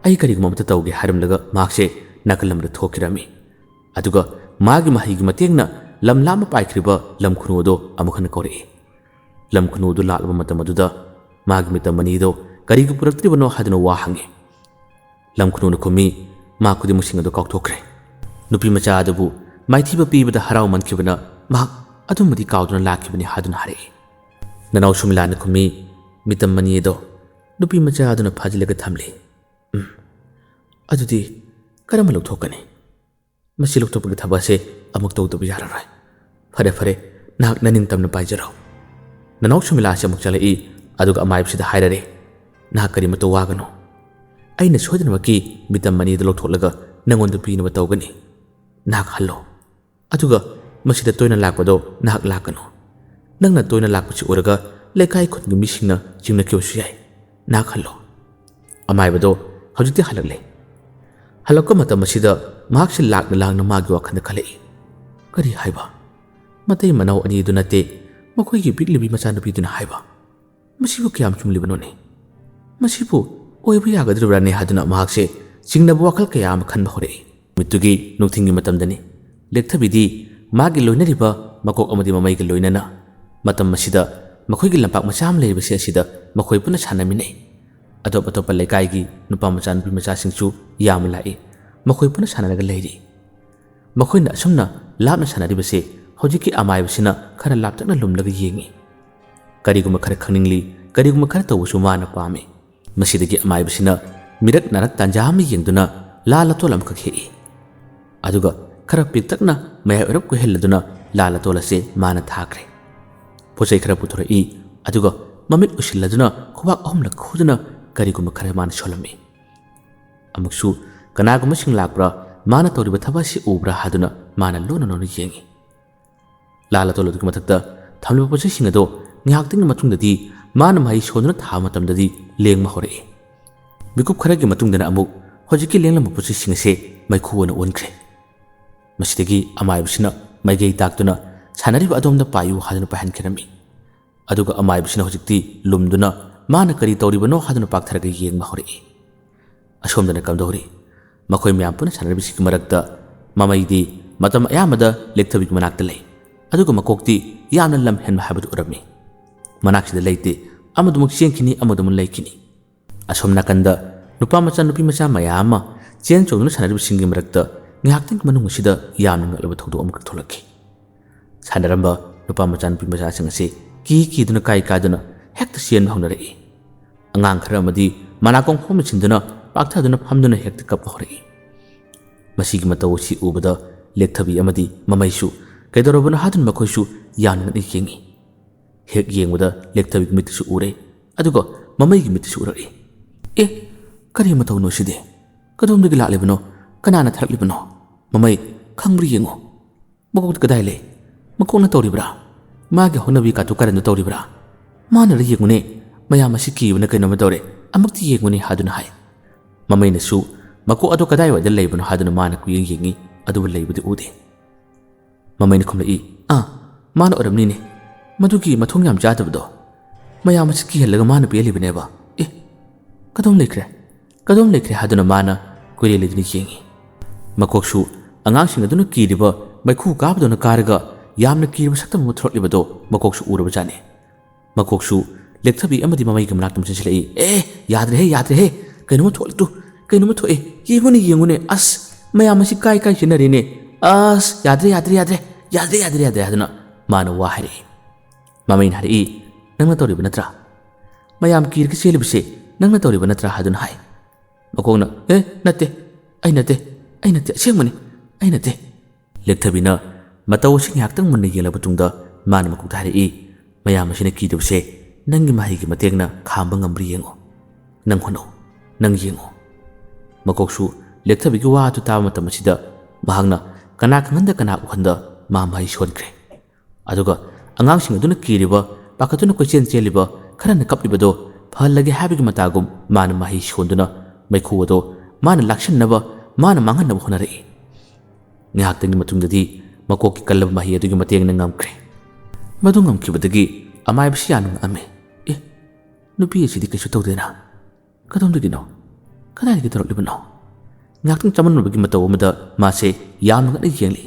ꯑꯩ ꯀꯔꯤꯒꯨꯝꯕ ꯑꯃꯠꯇ ꯇꯧꯒꯦ" ꯍꯥꯏꯔꯝꯂꯒ ꯃꯍꯥꯛꯁꯦ ꯅꯥꯀꯜ ꯑꯃꯗ ꯊꯣꯛꯈꯤꯔꯝꯃꯤ꯫ ꯑꯗꯨꯒ ꯃꯥꯒꯤ ꯃꯍꯩꯒꯤ ꯃꯇꯦꯡꯅ ꯂꯝ ꯂꯥꯞꯅ ꯄꯥꯏꯈ꯭ꯔꯤꯕ ꯂꯝ ꯈꯨꯅꯨ ꯑꯗꯣ ꯑꯃꯨꯛ ꯍꯟꯅ ꯀꯧꯔꯛꯏ꯫ ꯂꯝ ꯈꯨꯅꯨ ꯑꯗꯨ ꯂꯥꯛꯂꯕ ꯃꯇꯝ ꯑꯗꯨꯗ ꯃꯥꯒꯤ ꯃꯤꯇꯝ ꯑꯅꯤꯗꯣ ꯀꯔꯤꯒꯤ ꯄꯨꯔꯛꯇ꯭ꯔꯤꯕꯅꯣ ꯍꯥꯏꯗꯨꯅ ꯋꯥ ꯍꯪꯉꯤ꯫ ꯂꯝ ꯈꯨꯅꯨꯅ ꯈꯨꯝꯃꯤ, ꯃꯥ ꯈꯨꯗꯤꯡꯃꯛꯁꯤꯡ ꯑꯗꯨ ꯀꯥꯎꯊꯣꯛꯈ꯭ꯔꯦ꯫ ꯅꯨꯄꯤ ꯃꯆꯥ ꯑꯗꯨꯕꯨ ꯃꯥꯏꯊꯤꯕ ꯄꯤꯕꯗ ꯍꯔꯥꯎꯃꯟꯈꯤꯕꯅ ꯃꯍꯥꯛ ꯑꯗꯨꯃꯗꯤ ꯀꯥꯎꯗꯨꯅ ꯂꯥꯛꯈꯤꯕꯅꯤ ꯍꯥꯏꯗꯨꯅ ꯍꯥꯏꯔꯛꯏ꯫ ꯅꯅꯥꯎ ꯁꯨꯃꯤꯂꯥꯅ ꯈꯨꯝꯃꯤ, ꯃꯤꯇꯝ ꯑꯅꯤ ꯑꯗꯣ ꯅꯨꯄꯤ ꯃꯆꯥ ꯑꯗꯨꯅ ꯐꯥꯖꯤꯜꯂꯒ ꯊꯝꯂꯤ꯫ ꯎꯝ, "ꯑꯗꯨꯗꯤ ꯀꯔꯝꯅ ꯂꯧꯊꯣꯛꯀꯅꯤ? ꯃꯁꯤ ꯂꯧꯊꯣꯛꯄꯒꯤ ꯊꯕꯛ ꯑꯁꯦ ꯑꯃꯨꯛ ꯇꯧꯗꯕ ꯌꯥꯔꯔꯣꯏ꯫ ꯐꯔꯦ, ꯐꯔꯦ, ꯅꯍꯥꯛ ꯅꯅꯤꯡꯇꯝꯅ ꯄꯥꯏꯖꯔꯣ꯫" ꯅꯅꯥꯎ ꯁꯨꯃꯤꯂꯥ ꯑꯁꯤ ꯑꯃꯨꯛ ꯆꯠꯂꯛꯏ, ꯑꯗꯨꯒ ꯑꯃꯥꯏꯕꯁꯤꯗ ꯍꯥꯏꯔꯔꯦ, "ꯅꯍꯥꯛ ꯀꯔꯤꯃꯠꯇ ꯋꯥꯒꯅꯨ꯫ ꯑꯩꯅ ꯁꯣꯏꯗꯅꯃꯛꯀꯤ ꯃꯤꯇꯝ ꯑꯅꯤꯗ ꯂꯧꯊꯣꯛꯂꯒ ꯅꯪꯉꯣꯟꯗ ꯄꯤꯅꯕ ꯇꯧꯒꯅꯤ꯫ ꯅꯍꯥꯛ ꯍꯜꯂꯣ꯫ ꯑꯗꯨꯒ ꯃꯁꯤꯗ ꯇꯣꯏꯅ ꯂꯥꯛꯄꯗꯣ ꯅꯍꯥꯛ ꯂꯥꯛꯀꯅꯨ꯫ ꯅꯪꯅ ꯇꯣꯏꯅ ꯂꯥꯛꯄꯁꯤ ꯎꯔꯒ ꯂꯩꯀꯥꯏ ꯈꯨꯟꯒꯤ ꯃꯤꯁꯤꯡꯅ ꯆꯤꯡꯅꯈꯤꯕꯁꯨ ꯌꯥꯏ꯫ ꯅꯍꯥꯛ ꯍꯜꯂꯣ꯫" ꯑꯃꯥꯏꯕꯗꯣ ꯍꯧꯖꯤꯛꯇꯤ ꯍꯜꯂꯛꯂꯦ꯫ ꯍꯜꯂꯛꯄ ꯃꯇꯝ ꯑꯁꯤꯗ ꯃꯍꯥꯛꯁꯤ ꯂꯥꯛꯅ ꯂꯥꯛꯅ ꯃꯥꯒꯤ ꯋꯥꯈꯜꯗ ꯈꯜꯂꯛꯏ, "ꯀꯔꯤ ꯍꯥꯏꯕ? ꯃꯇꯩ ꯃꯅꯥꯎ ꯑꯅꯤꯗꯨ ꯅꯠꯇꯦ, ꯃꯈꯣꯏꯒꯤ ꯄꯤꯛꯂꯤꯕꯤ ꯃꯆꯥꯅꯨꯄꯤꯗꯨꯅ ꯍꯥꯏꯕ꯫ ꯃꯁꯤꯕꯨ ꯀꯌꯥꯝ ꯆꯨꯝꯂꯤꯕꯅꯣꯅꯦ? ꯃꯁꯤꯕꯨ ꯑꯣꯏꯕ ꯌꯥꯒꯗ꯭ꯔꯤꯕ꯭ꯔꯥꯅꯦ?" ꯍꯥꯏꯗꯨꯅ ꯃꯍꯥꯛꯁꯦ ꯆꯤꯡꯅꯕ ꯋꯥꯈꯜ ꯀꯌꯥ ꯑꯃ ꯈꯟꯕ ꯍꯧꯔꯛꯏ꯫ ꯅꯨꯃꯤꯠꯇꯨꯒꯤ ꯅꯨꯡꯊꯤꯜꯒꯤ ꯃꯇꯝꯗꯅꯤ꯫ ꯂꯦꯛꯊꯕꯤꯗꯤ ꯃꯥꯒꯤ ꯂꯣꯏꯅꯔꯤꯕ ꯃꯀꯣꯛ ꯑꯃꯗꯤ ꯃꯃꯩꯒ ꯂꯣꯏꯅꯅ ꯃꯇꯝ ꯑꯁꯤꯗ ꯃꯈꯣꯏꯒꯤ ꯂꯝꯄꯥꯛ ꯃꯆꯥ ꯑꯃ ꯂꯩꯔꯤꯕꯁꯦ ꯑꯁꯤꯗ ꯃꯈꯣꯏ ꯄꯨꯟꯅ ꯁꯥꯟꯅꯃꯤꯟꯅꯩ꯫ ꯑꯇꯣꯞ ꯑꯇꯣꯞꯄ ꯂꯩꯀꯥꯏꯒꯤ ꯅꯨꯄꯥ ꯃꯆꯥ ꯅꯨꯄꯤ ꯃꯆꯥꯁꯤꯡꯁꯨ ꯌꯥꯝꯅ ꯂꯥꯛꯏ꯫ ꯃꯈꯣꯏ ꯄꯨꯟꯅ ꯁꯥꯟꯅꯔꯒ ꯂꯩꯔꯤ꯫ ꯃꯈꯣꯏꯅ ꯑꯁꯨꯝꯅ ꯂꯥꯞꯅ ꯁꯥꯟꯅꯔꯤꯕꯁꯦ ꯍꯧꯖꯤꯛꯀꯤ ꯑꯃꯥꯏꯕꯁꯤꯅ ꯈꯔ ꯂꯥꯞꯇꯛꯅ ꯂꯨꯝꯂꯒ ꯌꯦꯡꯏ꯫ ꯀꯔꯤꯒꯨꯝꯕ ꯈꯔ ꯈꯪꯅꯤꯡꯂꯤ, ꯀꯔꯤꯒꯨꯝꯕ ꯈꯔ ꯇꯧꯕꯁꯨ ꯃꯥꯅ ꯄꯥꯝꯃꯤ꯫ ꯃꯁꯤꯗꯒꯤ ꯑꯃꯥꯏꯕꯁꯤꯅ ꯃꯤꯔꯛ ꯅꯥꯔꯛ ꯇꯥꯟꯖꯥ ꯑꯃ ꯌꯦꯡꯗꯨꯅ ꯂꯥ ꯂꯇꯣꯜ ꯑꯃꯈꯛ ꯍꯦꯛꯏ꯫ ꯑꯗꯨꯒ ꯈꯔ ꯄꯤꯛꯇꯛꯅ ꯃꯌꯥꯏ ꯑꯣꯏꯔꯞ ꯀꯣꯏꯍꯜꯂꯗꯨꯅ ꯂꯥ ꯂꯇꯣꯜ ꯑꯁꯦ ꯃꯥꯅ ꯊꯥꯈ꯭ꯔꯦ꯫ ꯄꯣꯠ ꯆꯩ ꯈꯔ ꯄꯨꯊꯣꯔꯛꯏ, ꯑꯗꯨꯒ ꯃꯃꯤꯠ ꯎꯏꯁꯤꯜꯂꯗꯨꯅ ꯈꯨꯕꯥꯛ ꯑꯍꯨꯝꯂꯛ ꯈꯨꯗꯨꯅ ꯀꯔꯤꯒꯨꯝꯕ ꯈꯔ ꯃꯥꯅ ꯁꯣꯜꯂꯝꯃꯤ꯫ ꯑꯃꯨꯛꯁꯨ ꯀꯅꯥꯒꯨꯝꯕꯁꯤꯡ ꯂꯥꯛꯄ꯭ꯔꯥ, ꯃꯥꯅ ꯇꯧꯔꯤꯕ ꯊꯕꯛ ꯑꯁꯤ ꯎꯕ꯭ꯔꯥ ꯍꯥꯏꯗꯨꯅ ꯃꯥꯅ ꯂꯣꯟꯅ ꯂꯣꯟꯅ ꯌꯦꯡꯏ꯫ ꯂꯥ ꯂꯇꯣꯜ ꯑꯗꯨꯒꯤ ꯃꯊꯛꯇ ꯊꯝꯂꯤꯕ ꯄꯣꯠ ꯆꯩꯁꯤꯡ ꯑꯗꯣ ꯉꯥꯏꯍꯥꯛꯇꯪꯒꯤ ꯃꯇꯨꯡꯗꯗꯤ ꯃꯥꯅ ꯃꯍꯩ ꯁꯣꯟꯗꯨꯅ ꯊꯥꯕ ꯃꯇꯝꯗꯗꯤ ꯂꯦꯡꯕ ꯍꯧꯔꯛꯏ꯫ ꯃꯤꯀꯨꯞ ꯈꯔꯒꯤ ꯃꯇꯨꯡꯗꯅ ꯑꯃꯨꯛ ꯍꯧꯖꯤꯛꯀꯤ ꯂꯦꯡꯂꯝꯕ ꯄꯣꯠ ꯆꯩꯁꯤꯡ ꯑꯁꯦ ꯃꯩꯈꯨ ꯑꯣꯏꯅ ꯑꯣꯟꯈ꯭ꯔꯦ꯫ ꯃꯁꯤꯗꯒꯤ ꯑꯃꯥꯏꯕꯁꯤꯅ ꯃꯥꯏꯀꯩ ꯇꯥꯛꯇꯨꯅ "ꯁꯥꯟꯅꯔꯤꯕ ꯑꯗꯣꯝꯗ ꯄꯥꯏꯌꯨ" ꯍꯥꯏꯗꯨꯅ ꯄꯥꯏꯍꯟꯈꯤꯔꯝꯃꯤ꯫ ꯑꯗꯨꯒ ꯑꯃꯥꯏꯕꯁꯤꯅ ꯍꯧꯖꯤꯛꯇꯤ ꯂꯨꯝꯗꯨꯅ ꯃꯥꯅ ꯀꯔꯤ ꯇꯧꯔꯤꯕꯅꯣ ꯍꯥꯏꯗꯨꯅ ꯄꯥꯛꯊꯔꯒ ꯌꯦꯡꯕ ꯍꯧꯔꯛꯏ꯫ ꯑꯁꯣꯝꯗꯅ ꯀꯝꯗꯧꯔꯤ? ꯃꯈꯣꯏ ꯃꯌꯥꯝ ꯄꯨꯟꯅ ꯁꯥꯟꯅꯔꯤꯕꯁꯤꯒꯤ ꯃꯔꯛꯇ ꯃꯃꯩꯗꯤ ꯃꯇꯝ ꯑꯌꯥꯝꯕꯗ ꯂꯦꯛꯊꯕꯤꯒꯤ ꯃꯅꯥꯛꯇ ꯂꯩ, ꯑꯗꯨꯒ ꯃꯀꯣꯛꯇꯤ ꯌꯥꯝꯅ ꯂꯝ ꯍꯦꯟꯕ ꯍꯥꯏꯕꯗꯨ ꯎꯔꯝꯃꯤ꯫ ꯃꯅꯥꯛꯁꯤꯗ ꯂꯩꯇꯦ, ꯑꯃꯗꯨꯃꯛ ꯆꯦꯟꯈꯤꯅꯤ, ꯑꯃꯗꯨꯃꯛ ꯂꯩꯈꯤꯅꯤ꯫ ꯑꯁꯣꯝ ꯅꯥꯀꯟꯗ ꯅꯨꯄꯥ ꯃꯆꯥ ꯅꯨꯄꯤ ꯃꯆꯥ ꯃꯌꯥꯝ ꯑꯃ ꯆꯦꯟ ꯆꯣꯡꯗꯨꯅ ꯁꯥꯟꯅꯔꯤꯕꯁꯤꯡꯒꯤ ꯃꯔꯛꯇ ꯉꯥꯏꯍꯥꯛꯇꯪꯒꯤ ꯃꯅꯨꯡ ꯑꯁꯤꯗ ꯌꯥꯝꯅ ꯉꯛꯂꯕ ꯊꯧꯗꯣꯛ ꯑꯃꯈꯛ ꯊꯣꯛꯂꯛꯈꯤ꯫ ꯁꯥꯟꯅꯔꯝꯕ ꯅꯨꯄꯥ ꯃꯆꯥ ꯅꯨꯄꯤ ꯃꯆꯥꯁꯤꯡ ꯑꯁꯤ ꯀꯤ ꯀꯤꯗꯨꯅ ꯀꯥꯏ ꯀꯥꯗꯨꯅ ꯍꯦꯛꯇ ꯆꯦꯟꯕ ꯍꯧꯅꯔꯛꯏ꯫ ꯑꯉꯥꯡ ꯈꯔ ꯑꯃꯗꯤ ꯃꯅꯥꯀꯣꯡ ꯈꯣꯝꯅ ꯁꯤꯟꯗꯨꯅ ꯄꯥꯛꯊꯗꯨꯅ ꯐꯝꯗꯨꯅ ꯍꯦꯛꯇ ꯀꯞꯄ ꯍꯧꯔꯛꯏ꯫ ꯃꯁꯤꯒꯤ ꯃꯇꯧ ꯑꯁꯤ ꯎꯕꯗ ꯂꯦꯛꯊꯕꯤ ꯑꯃꯗꯤ ꯃꯃꯩꯁꯨ ꯀꯩꯗꯧꯔꯕꯅꯣ ꯍꯥꯗꯨꯅ ꯃꯈꯣꯏꯁꯨ ꯌꯥꯝꯅ ꯉꯛꯅ ꯌꯦꯡꯉꯤ꯫ ꯍꯦꯛ ꯌꯦꯡꯕꯗ ꯂꯦꯛꯊꯕꯤꯒꯤ ꯃꯤꯠꯇꯁꯨ ꯎꯔꯦ, ꯑꯗꯨꯒ ꯃꯃꯩꯒꯤ ꯃꯤꯠꯇꯁꯨ ꯎꯔꯛꯏ꯫ "ꯑꯦ, ꯀꯔꯤ ꯃꯇꯧꯅꯣ ꯁꯤꯗꯤ? ꯀꯗꯣꯝꯗꯒꯤ ꯂꯥꯛꯂꯤꯕꯅꯣ? ꯀꯅꯥꯅ ꯊꯥꯔꯛꯂꯤꯕꯅꯣ? ꯃꯃꯩ, ꯈꯪꯕ꯭ꯔꯥ ꯌꯦꯡꯉꯨ꯫ ꯃꯀꯣꯛꯇ ꯀꯗꯥꯏ ꯂꯩ? ꯃꯀꯣꯛꯅ ꯇꯧꯔꯤꯕ꯭ꯔꯥ? ꯃꯥꯒꯤ ꯍꯧꯅꯕꯤ ꯀꯥꯇꯨ ꯀꯔꯟꯗꯨ ꯇꯧꯔꯤꯕ꯭ꯔꯥ? ꯃꯥꯅꯔ ꯌꯦꯡꯉꯨꯅꯦ, ꯃꯌꯥꯝ ꯑꯁꯤ ꯀꯤꯕꯅ ꯀꯩꯅꯣꯝꯃ ꯇꯧꯔꯦ, ꯑꯃꯨꯛꯇ ꯌꯦꯡꯉꯨꯅꯦ" ꯍꯥꯏꯗꯨꯅ ꯍꯥꯏ꯫ ꯃꯃꯩꯅꯁꯨ ꯃꯀꯣꯛ ꯑꯗꯨ ꯀꯗꯥꯏꯋꯥꯏꯗ ꯂꯩꯕꯅꯣ ꯍꯥꯏꯗꯨꯅ ꯃꯥꯅ ꯀꯨꯌꯦꯡ ꯌꯦꯡꯉꯤ, ꯑꯗꯨꯕꯨ ꯂꯩꯕꯗꯤ ꯎꯗꯦ꯫ ꯃꯃꯩꯅ ꯈꯨꯝꯂꯛꯏ, "ꯑꯥ, ꯃꯥꯅ ꯑꯣꯏꯔꯝꯅꯤꯅꯦ, ꯃꯗꯨꯒꯤ ꯃꯊꯣꯡ ꯌꯥꯝ ꯆꯥꯗꯕꯗꯣ꯫ ꯃꯌꯥꯝ ꯑꯁꯤ ꯀꯤꯍꯜꯂꯒ ꯃꯥꯅ ꯄꯤꯍꯜꯂꯤꯕꯅꯦꯕ꯫ ꯑꯦ, ꯀꯗꯣꯝ ꯂꯩꯈ꯭ꯔꯦ? ꯀꯗꯣꯝ ꯂꯩꯈ꯭ꯔꯦ?" ꯍꯥꯏꯗꯨꯅ ꯃꯥꯅ ꯀꯣꯏꯂꯦ ꯂꯩꯗꯨꯅ ꯌꯦꯡꯉꯤ꯫ ꯃꯀꯣꯛꯁꯨ ꯑꯉꯥꯡꯁꯤꯡ ꯑꯗꯨꯅ ꯀꯤꯔꯤꯕ ꯃꯩꯈꯨ ꯀꯥꯕꯗꯧꯅ ꯀꯥꯔꯒ ꯌꯥꯝꯅ ꯀꯤꯔꯕ ꯁꯛꯇꯝ ꯑꯃ ꯊꯣꯔꯛꯂꯤꯕꯗꯣ ꯃꯀꯣꯛꯁꯨ ꯎꯔꯕꯖꯥꯠꯅꯤ꯫ ꯃꯀꯣꯛꯁꯨ ꯂꯦꯛꯊꯕꯤ ꯑꯃꯗꯤ ꯃꯃꯩꯒꯤ ꯃꯅꯥꯛꯇ ꯆꯪꯁꯤꯜꯂꯛꯏ꯫ "ꯑꯦ, ꯌꯥꯗ꯭ꯔꯦꯍꯦ, ꯌꯥꯗ꯭ꯔꯦꯍꯦ, ꯀꯩꯅꯣꯝꯃ ꯊꯣꯛꯂꯛꯇꯨ, ꯀꯩꯅꯣꯝꯃ ꯊꯣꯛꯑꯦ, ꯌꯦꯡꯉꯨꯅꯦ, ꯌꯦꯡꯉꯨꯅꯦ, ꯑꯁ, ꯃꯌꯥꯝ ꯑꯁꯤ ꯀꯥꯏ ꯀꯥꯏ ꯆꯦꯟꯅꯔꯦꯅꯦ, ꯑꯁ, ꯌꯥꯗ꯭ꯔꯦ, ꯌꯥꯗ꯭ꯔꯦ, ꯌꯥꯗ꯭ꯔꯦ, ꯌꯥꯗ꯭ꯔꯦ, ꯌꯥꯗ꯭ꯔꯦ, ꯌꯥꯗ꯭ꯔꯦ" ꯍꯥꯏꯗꯨꯅ ꯃꯥꯅ ꯋꯥ ꯍꯥꯏꯔꯛꯏ꯫ ꯃꯃꯩꯅ ꯍꯥꯏꯔꯛꯏ, "ꯅꯪꯅ ꯇꯧꯔꯤꯕ ꯅꯠꯇ꯭ꯔꯥ? ꯃꯌꯥꯝ ꯀꯤꯔꯒ ꯆꯦꯜꯂꯤꯕꯁꯦ ꯅꯪꯅ ꯇꯧꯔꯤꯕ ꯅꯠꯇ꯭ꯔꯥ?" ꯍꯥꯏꯗꯨꯅ ꯍꯥꯏ꯫ ꯃꯀꯣꯛꯅ, "ꯑꯦ, ꯅꯠꯇꯦ, ꯑꯩ ꯅꯠꯇꯦ, ꯑꯩ ꯅꯠꯇꯦ, ꯑꯁꯦꯡꯕꯅꯤ, ꯑꯩ ꯅꯠꯇꯦ"꯫ ꯂꯦꯛꯊꯕꯤꯅ ꯃꯇꯧ ꯑꯁꯤ ꯉꯥꯏꯍꯥꯛꯇꯪ ꯃꯨꯟꯅ ꯌꯦꯡꯂꯕ ꯇꯨꯡꯗ ꯃꯥꯅ ꯃꯀꯣꯛꯇ ꯍꯥꯏꯔꯛꯏ, "ꯃꯌꯥꯝ ꯑꯁꯤꯅ ꯀꯤꯗꯕꯁꯦ ꯅꯪꯒꯤ ꯃꯍꯩꯒꯤ ꯃꯇꯦꯡꯅ ꯈꯥꯝꯕ ꯉꯝꯕ꯭ꯔꯥ ꯌꯦꯡꯉꯨ꯫ ꯅꯪ ꯍꯣꯠꯅꯧ, ꯅꯪ ꯌꯦꯡꯉꯨ"꯫ ꯃꯀꯣꯛꯁꯨ ꯂꯦꯛꯊꯕꯤꯒꯤ ꯋꯥ ꯑꯗꯨ ꯇꯥꯕ ꯃꯇꯝ ꯑꯁꯤꯗ ꯃꯍꯥꯛꯅ ꯀꯅꯥ ꯈꯪꯍꯟꯗ ꯀꯅꯥ ꯎꯍꯟꯗ ꯃꯥ ꯃꯍꯩ ꯁꯣꯟꯈ꯭ꯔꯦ꯫ ꯑꯗꯨꯒ ꯑꯉꯥꯡꯁꯤꯡ ꯑꯗꯨꯅ ꯀꯤꯔꯤꯕ, ꯄꯥꯈꯠꯇꯨꯅ ꯀꯣꯏꯆꯦꯟ ꯆꯦꯜꯂꯤꯕ, ꯈꯔꯅ ꯀꯞꯂꯤꯕꯗꯣ ꯐꯍꯜꯂꯒꯦ ꯍꯥꯏꯕꯒꯤ ꯃꯇꯥꯒꯨꯝ ꯃꯥꯅ ꯃꯍꯩ ꯁꯣꯟꯗꯨꯅ ꯃꯩꯈꯨ ꯑꯗꯣ ꯃꯥꯅ ꯂꯥꯛꯁꯤꯟꯅꯕ, ꯃꯥꯅ ꯃꯥꯡꯍꯟꯅꯕ ꯍꯣꯠꯅꯔꯛꯏ꯫ ꯉꯥꯏꯍꯥꯛꯇꯪꯒꯤ ꯃꯇꯨꯡꯗꯗꯤ ꯃꯀꯣꯛꯀꯤ ꯀꯜꯂꯕ ꯃꯍꯩ ꯑꯗꯨꯒꯤ ꯃꯇꯦꯡꯅ ꯉꯝꯈ꯭ꯔꯦ꯫ ꯃꯗꯨ ꯉꯝꯈꯤꯕꯗꯒꯤ ꯑꯃꯥꯏꯕꯁꯤ ꯌꯥꯝꯅ ꯉꯛꯑꯝꯃꯤ꯫ "ꯑꯦ, ꯅꯨꯄꯤ ꯑꯁꯤꯗꯤ ꯀꯩꯁꯨ ꯇꯧꯗꯦꯅ? ꯀꯗꯣꯝꯗꯒꯤꯅꯣ? ꯀꯗꯥꯏꯗꯒꯤ ꯇꯧꯔꯛꯂꯤꯕꯅꯣ?" ꯉꯥꯏꯍꯥꯛꯇꯪ ꯆꯃꯝꯅꯕꯒꯤ ꯃꯇꯧ ꯑꯃꯗ ꯃꯥꯁꯦ ꯌꯥꯝꯅ ꯉꯛꯅ ꯌꯦꯡꯂꯤ꯫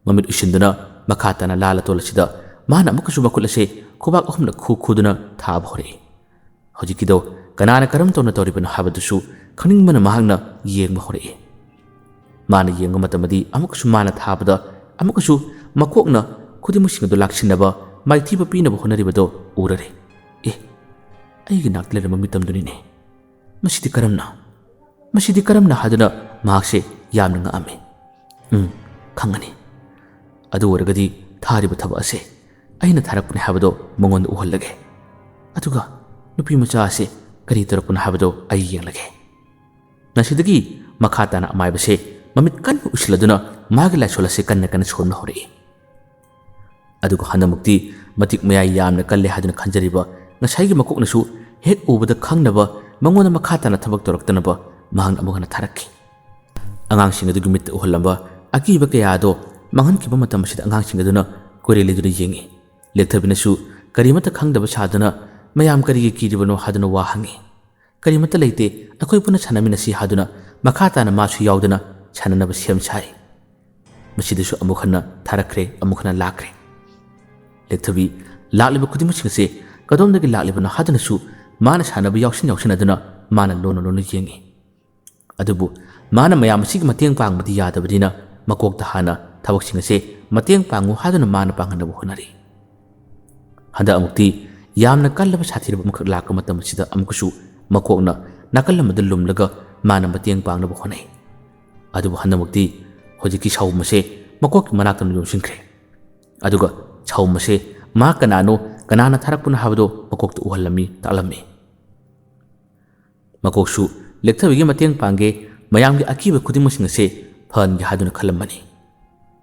ꯃꯃꯤꯠ ꯎꯏꯁꯤꯟꯗꯨꯅ ꯃꯈꯥ ꯇꯥꯅ ꯂꯥ ꯂꯇꯣꯜ ꯑꯁꯤꯗ ꯃꯥꯅ ꯑꯃꯨꯛꯀꯁꯨ ꯃꯈꯨꯠ ꯑꯁꯦ ꯈꯨꯕꯥꯛ ꯑꯍꯨꯝꯂꯛ ꯈꯨ ꯈꯨꯗꯨꯅ ꯊꯥꯕ ꯍꯧꯔꯛꯏ꯫ ꯍꯧꯖꯤꯛꯀꯤꯗꯣ ꯀꯅꯥꯅ ꯀꯔꯝ ꯇꯧꯅ ꯇꯧꯔꯤꯕꯅꯣ ꯍꯥꯏꯕꯗꯨꯁꯨ ꯈꯪꯅꯤꯡꯕꯅ ꯃꯍꯥꯛꯅ ꯌꯦꯡꯕ ꯍꯧꯔꯛꯏ꯫ ꯃꯥꯅ ꯌꯦꯡꯕ ꯃꯇꯝꯗꯗꯤ ꯑꯃꯨꯛꯀꯁꯨ ꯃꯥꯅ ꯊꯥꯕꯗ ꯑꯃꯨꯛꯀꯁꯨ ꯃꯀꯣꯛꯅ ꯈꯨꯗꯤꯡꯃꯛꯁꯤꯡ ꯑꯗꯨ ꯂꯥꯛꯁꯤꯟꯅꯕ, ꯃꯥꯏꯊꯤꯕ ꯄꯤꯅꯕ ꯍꯣꯠꯅꯔꯤꯕꯗꯣ ꯎꯔꯔꯦ꯫ "ꯑꯦ, ꯑꯩꯒꯤ ꯅꯥꯛꯇ ꯂꯩꯔꯝꯕ ꯃꯤꯇꯝꯗꯨꯅꯤꯅꯦ꯫ ꯃꯁꯤꯗꯤ ꯀꯔꯝꯅ?" "ꯃꯁꯤꯗꯤ ꯀꯔꯝꯅ?" ꯍꯥꯏꯗꯨꯅ ꯃꯍꯥꯛꯁꯦ ꯌꯥꯝꯅ ꯉꯛꯑꯝꯃꯤ꯫ "ꯎꯝ, ꯈꯪꯒꯅꯤ꯫ ꯑꯗꯨ ꯑꯣꯏꯔꯒꯗꯤ ꯊꯥꯔꯤꯕ ꯊꯕꯛ ꯑꯁꯦ ꯑꯩꯅ ꯊꯥꯔꯛꯄꯅꯦ ꯍꯥꯏꯕꯗꯣ ꯃꯉꯣꯟꯗ ꯎꯍꯜꯂꯒꯦ꯫ ꯑꯗꯨꯒ ꯅꯨꯄꯤ ꯃꯆꯥ ꯑꯁꯦ ꯀꯔꯤ ꯇꯧꯔꯛꯄꯅꯣ ꯍꯥꯏꯕꯗꯣ ꯑꯩ ꯌꯦꯡꯂꯒꯦ"꯫ ꯉꯁꯤꯗꯒꯤ ꯃꯈꯥ ꯇꯥꯅ ꯑꯃꯥꯏꯕꯁꯦ ꯃꯃꯤꯠ ꯀꯟꯅ ꯎꯏꯁꯤꯜꯂꯗꯨꯅ ꯃꯥꯒꯤ ꯂꯥꯏꯁꯣꯜ ꯑꯁꯤ ꯀꯟꯅ ꯀꯟꯅ ꯁꯣꯟꯕ ꯍꯧꯔꯛꯏ꯫ ꯑꯗꯨꯒ ꯍꯟꯗꯛꯃꯨꯛꯇꯤ ꯃꯇꯤꯛ ꯃꯌꯥꯏ ꯌꯥꯝꯅ ꯀꯜꯂꯦ ꯍꯥꯏꯗꯨꯅ ꯈꯟꯖꯔꯤꯕ ꯉꯁꯥꯏꯒꯤ ꯃꯀꯣꯛꯅꯁꯨ ꯍꯦꯛ ꯎꯕꯗ ꯈꯪꯅꯕ, ꯃꯉꯣꯟꯗ ꯃꯈꯥ ꯇꯥꯅ ꯊꯕꯛ ꯇꯧꯔꯛꯇꯅꯕ ꯃꯍꯥꯛꯅ ꯑꯃꯨꯛ ꯍꯟꯅ ꯊꯥꯔꯛꯈꯤ꯫ ꯑꯉꯥꯡꯁꯤꯡ ꯑꯗꯨꯒꯤ ꯃꯤꯠꯇ ꯎꯍꯜꯂꯝꯕ ꯑꯀꯤꯕ ꯀꯌꯥ ꯑꯗꯣ ꯃꯥꯡꯍꯟꯈꯤꯕ ꯃꯇꯝ ꯑꯁꯤꯗ ꯑꯉꯥꯡꯁꯤꯡ ꯑꯗꯨꯅ ꯀꯣꯏꯔꯦ ꯂꯩꯗꯨꯅ ꯌꯦꯡꯉꯤ꯫ ꯂꯦꯛꯊꯕꯤꯅꯁꯨ ꯀꯔꯤꯃꯠꯇ ꯈꯪꯗꯕ ꯁꯥꯗꯨꯅ "ꯃꯌꯥꯝ ꯀꯔꯤꯒꯤ ꯀꯤꯔꯤꯕꯅꯣ?" ꯍꯥꯏꯗꯨꯅ ꯋꯥ ꯍꯪꯉꯤ꯫ "ꯀꯔꯤꯃꯠꯇ ꯂꯩꯇꯦ, ꯑꯩꯈꯣꯏ ꯄꯨꯟꯅ ꯁꯥꯟꯅꯃꯤꯟꯅꯁꯤ" ꯍꯥꯏꯗꯨꯅ ꯃꯈꯥ ꯇꯥꯅ ꯃꯥꯁꯨ ꯌꯥꯎꯗꯨꯅ ꯁꯥꯟꯅꯅꯕ ꯁꯦꯝ ꯁꯥꯔꯤ꯫ ꯃꯁꯤꯗꯁꯨ ꯑꯃꯨꯛ ꯍꯟꯅ ꯊꯥꯔꯛꯈ꯭ꯔꯦ, ꯑꯃꯨꯛ ꯍꯟꯅ ꯂꯥꯛꯈ꯭ꯔꯦ꯫ ꯂꯦꯛꯊꯕꯤ ꯂꯥꯛꯂꯤꯕ ꯈꯨꯗꯤꯡꯃꯛꯁꯤꯡ ꯑꯁꯦ ꯀꯗꯣꯝꯗꯒꯤ ꯂꯥꯛꯂꯤꯕꯅꯣ ꯍꯥꯏꯗꯨꯅꯁꯨ ꯃꯥꯅ ꯁꯥꯟꯅꯕ ꯌꯥꯎꯁꯤꯟ ꯌꯥꯎꯁꯤꯟꯅꯗꯨꯅ ꯃꯥꯅ ꯂꯣꯟꯅ ꯂꯣꯟꯅ ꯌꯦꯡꯉꯤ꯫ ꯑꯗꯨꯕꯨ ꯃꯥꯅ ꯃꯌꯥꯝ ꯑꯁꯤꯒꯤ ꯃꯇꯦꯡ ꯄꯥꯡꯕꯗꯤ ꯌꯥꯗꯕꯅꯤꯅ ꯃꯀꯣꯛꯇ ꯍꯥꯟꯅ ꯊꯕꯛꯁꯤꯡ ꯑꯁꯦ ꯃꯇꯦꯡ ꯄꯥꯡꯉꯨ ꯍꯥꯏꯗꯨꯅ ꯃꯥꯅ ꯄꯥꯡꯍꯟꯅꯕ ꯍꯣꯠꯅꯔꯤ꯫ ꯍꯟꯗꯛ ꯑꯃꯨꯛꯇꯤ ꯌꯥꯝꯅ ꯀꯜꯂꯕ ꯁꯥꯊꯤꯔꯕ ꯑꯃꯈꯛ ꯂꯥꯛꯄ ꯃꯇꯝ ꯑꯁꯤꯗ ꯑꯃꯨꯛꯀꯁꯨ ꯃꯀꯣꯛꯅ ꯅꯥꯀꯜ ꯑꯃꯗ ꯂꯨꯝꯂꯒ ꯃꯥꯅ ꯃꯇꯦꯡ ꯄꯥꯡꯅꯕ ꯍꯣꯠꯅꯩ꯫ ꯑꯗꯨꯕꯨ ꯍꯟꯗꯛꯃꯛꯇꯤ ꯍꯧꯖꯤꯛꯀꯤ ꯁꯥꯎꯝ ꯑꯁꯦ ꯃꯀꯣꯛꯀꯤ ꯃꯅꯥꯛꯇ ꯌꯣꯝꯁꯤꯟꯈ꯭ꯔꯦ꯫ ꯑꯗꯨꯒ ꯁꯥꯎꯝ ꯑꯁꯦ ꯃꯍꯥꯛ ꯀꯅꯥꯅꯣ, ꯀꯅꯥꯅ ꯊꯥꯔꯛꯄꯅꯣ ꯍꯥꯏꯕꯗꯣ ꯃꯀꯣꯛꯇ ꯎꯍꯜꯂꯝꯃꯤ, ꯇꯥꯛꯂꯝꯃꯤ꯫ ꯃꯀꯣꯛꯁꯨ ꯂꯦꯛꯊꯕꯤꯒꯤ ꯃꯇꯦꯡ ꯄꯥꯡꯒꯦ, ꯃꯌꯥꯝꯒꯤ ꯑꯀꯤꯕ ꯈꯨꯗꯤꯡꯃꯛꯁꯤꯡ ꯑꯁꯦ ꯐꯍꯟꯒꯦ ꯍꯥꯏꯗꯨꯅ ꯈꯜꯂꯝꯕꯅꯤ꯫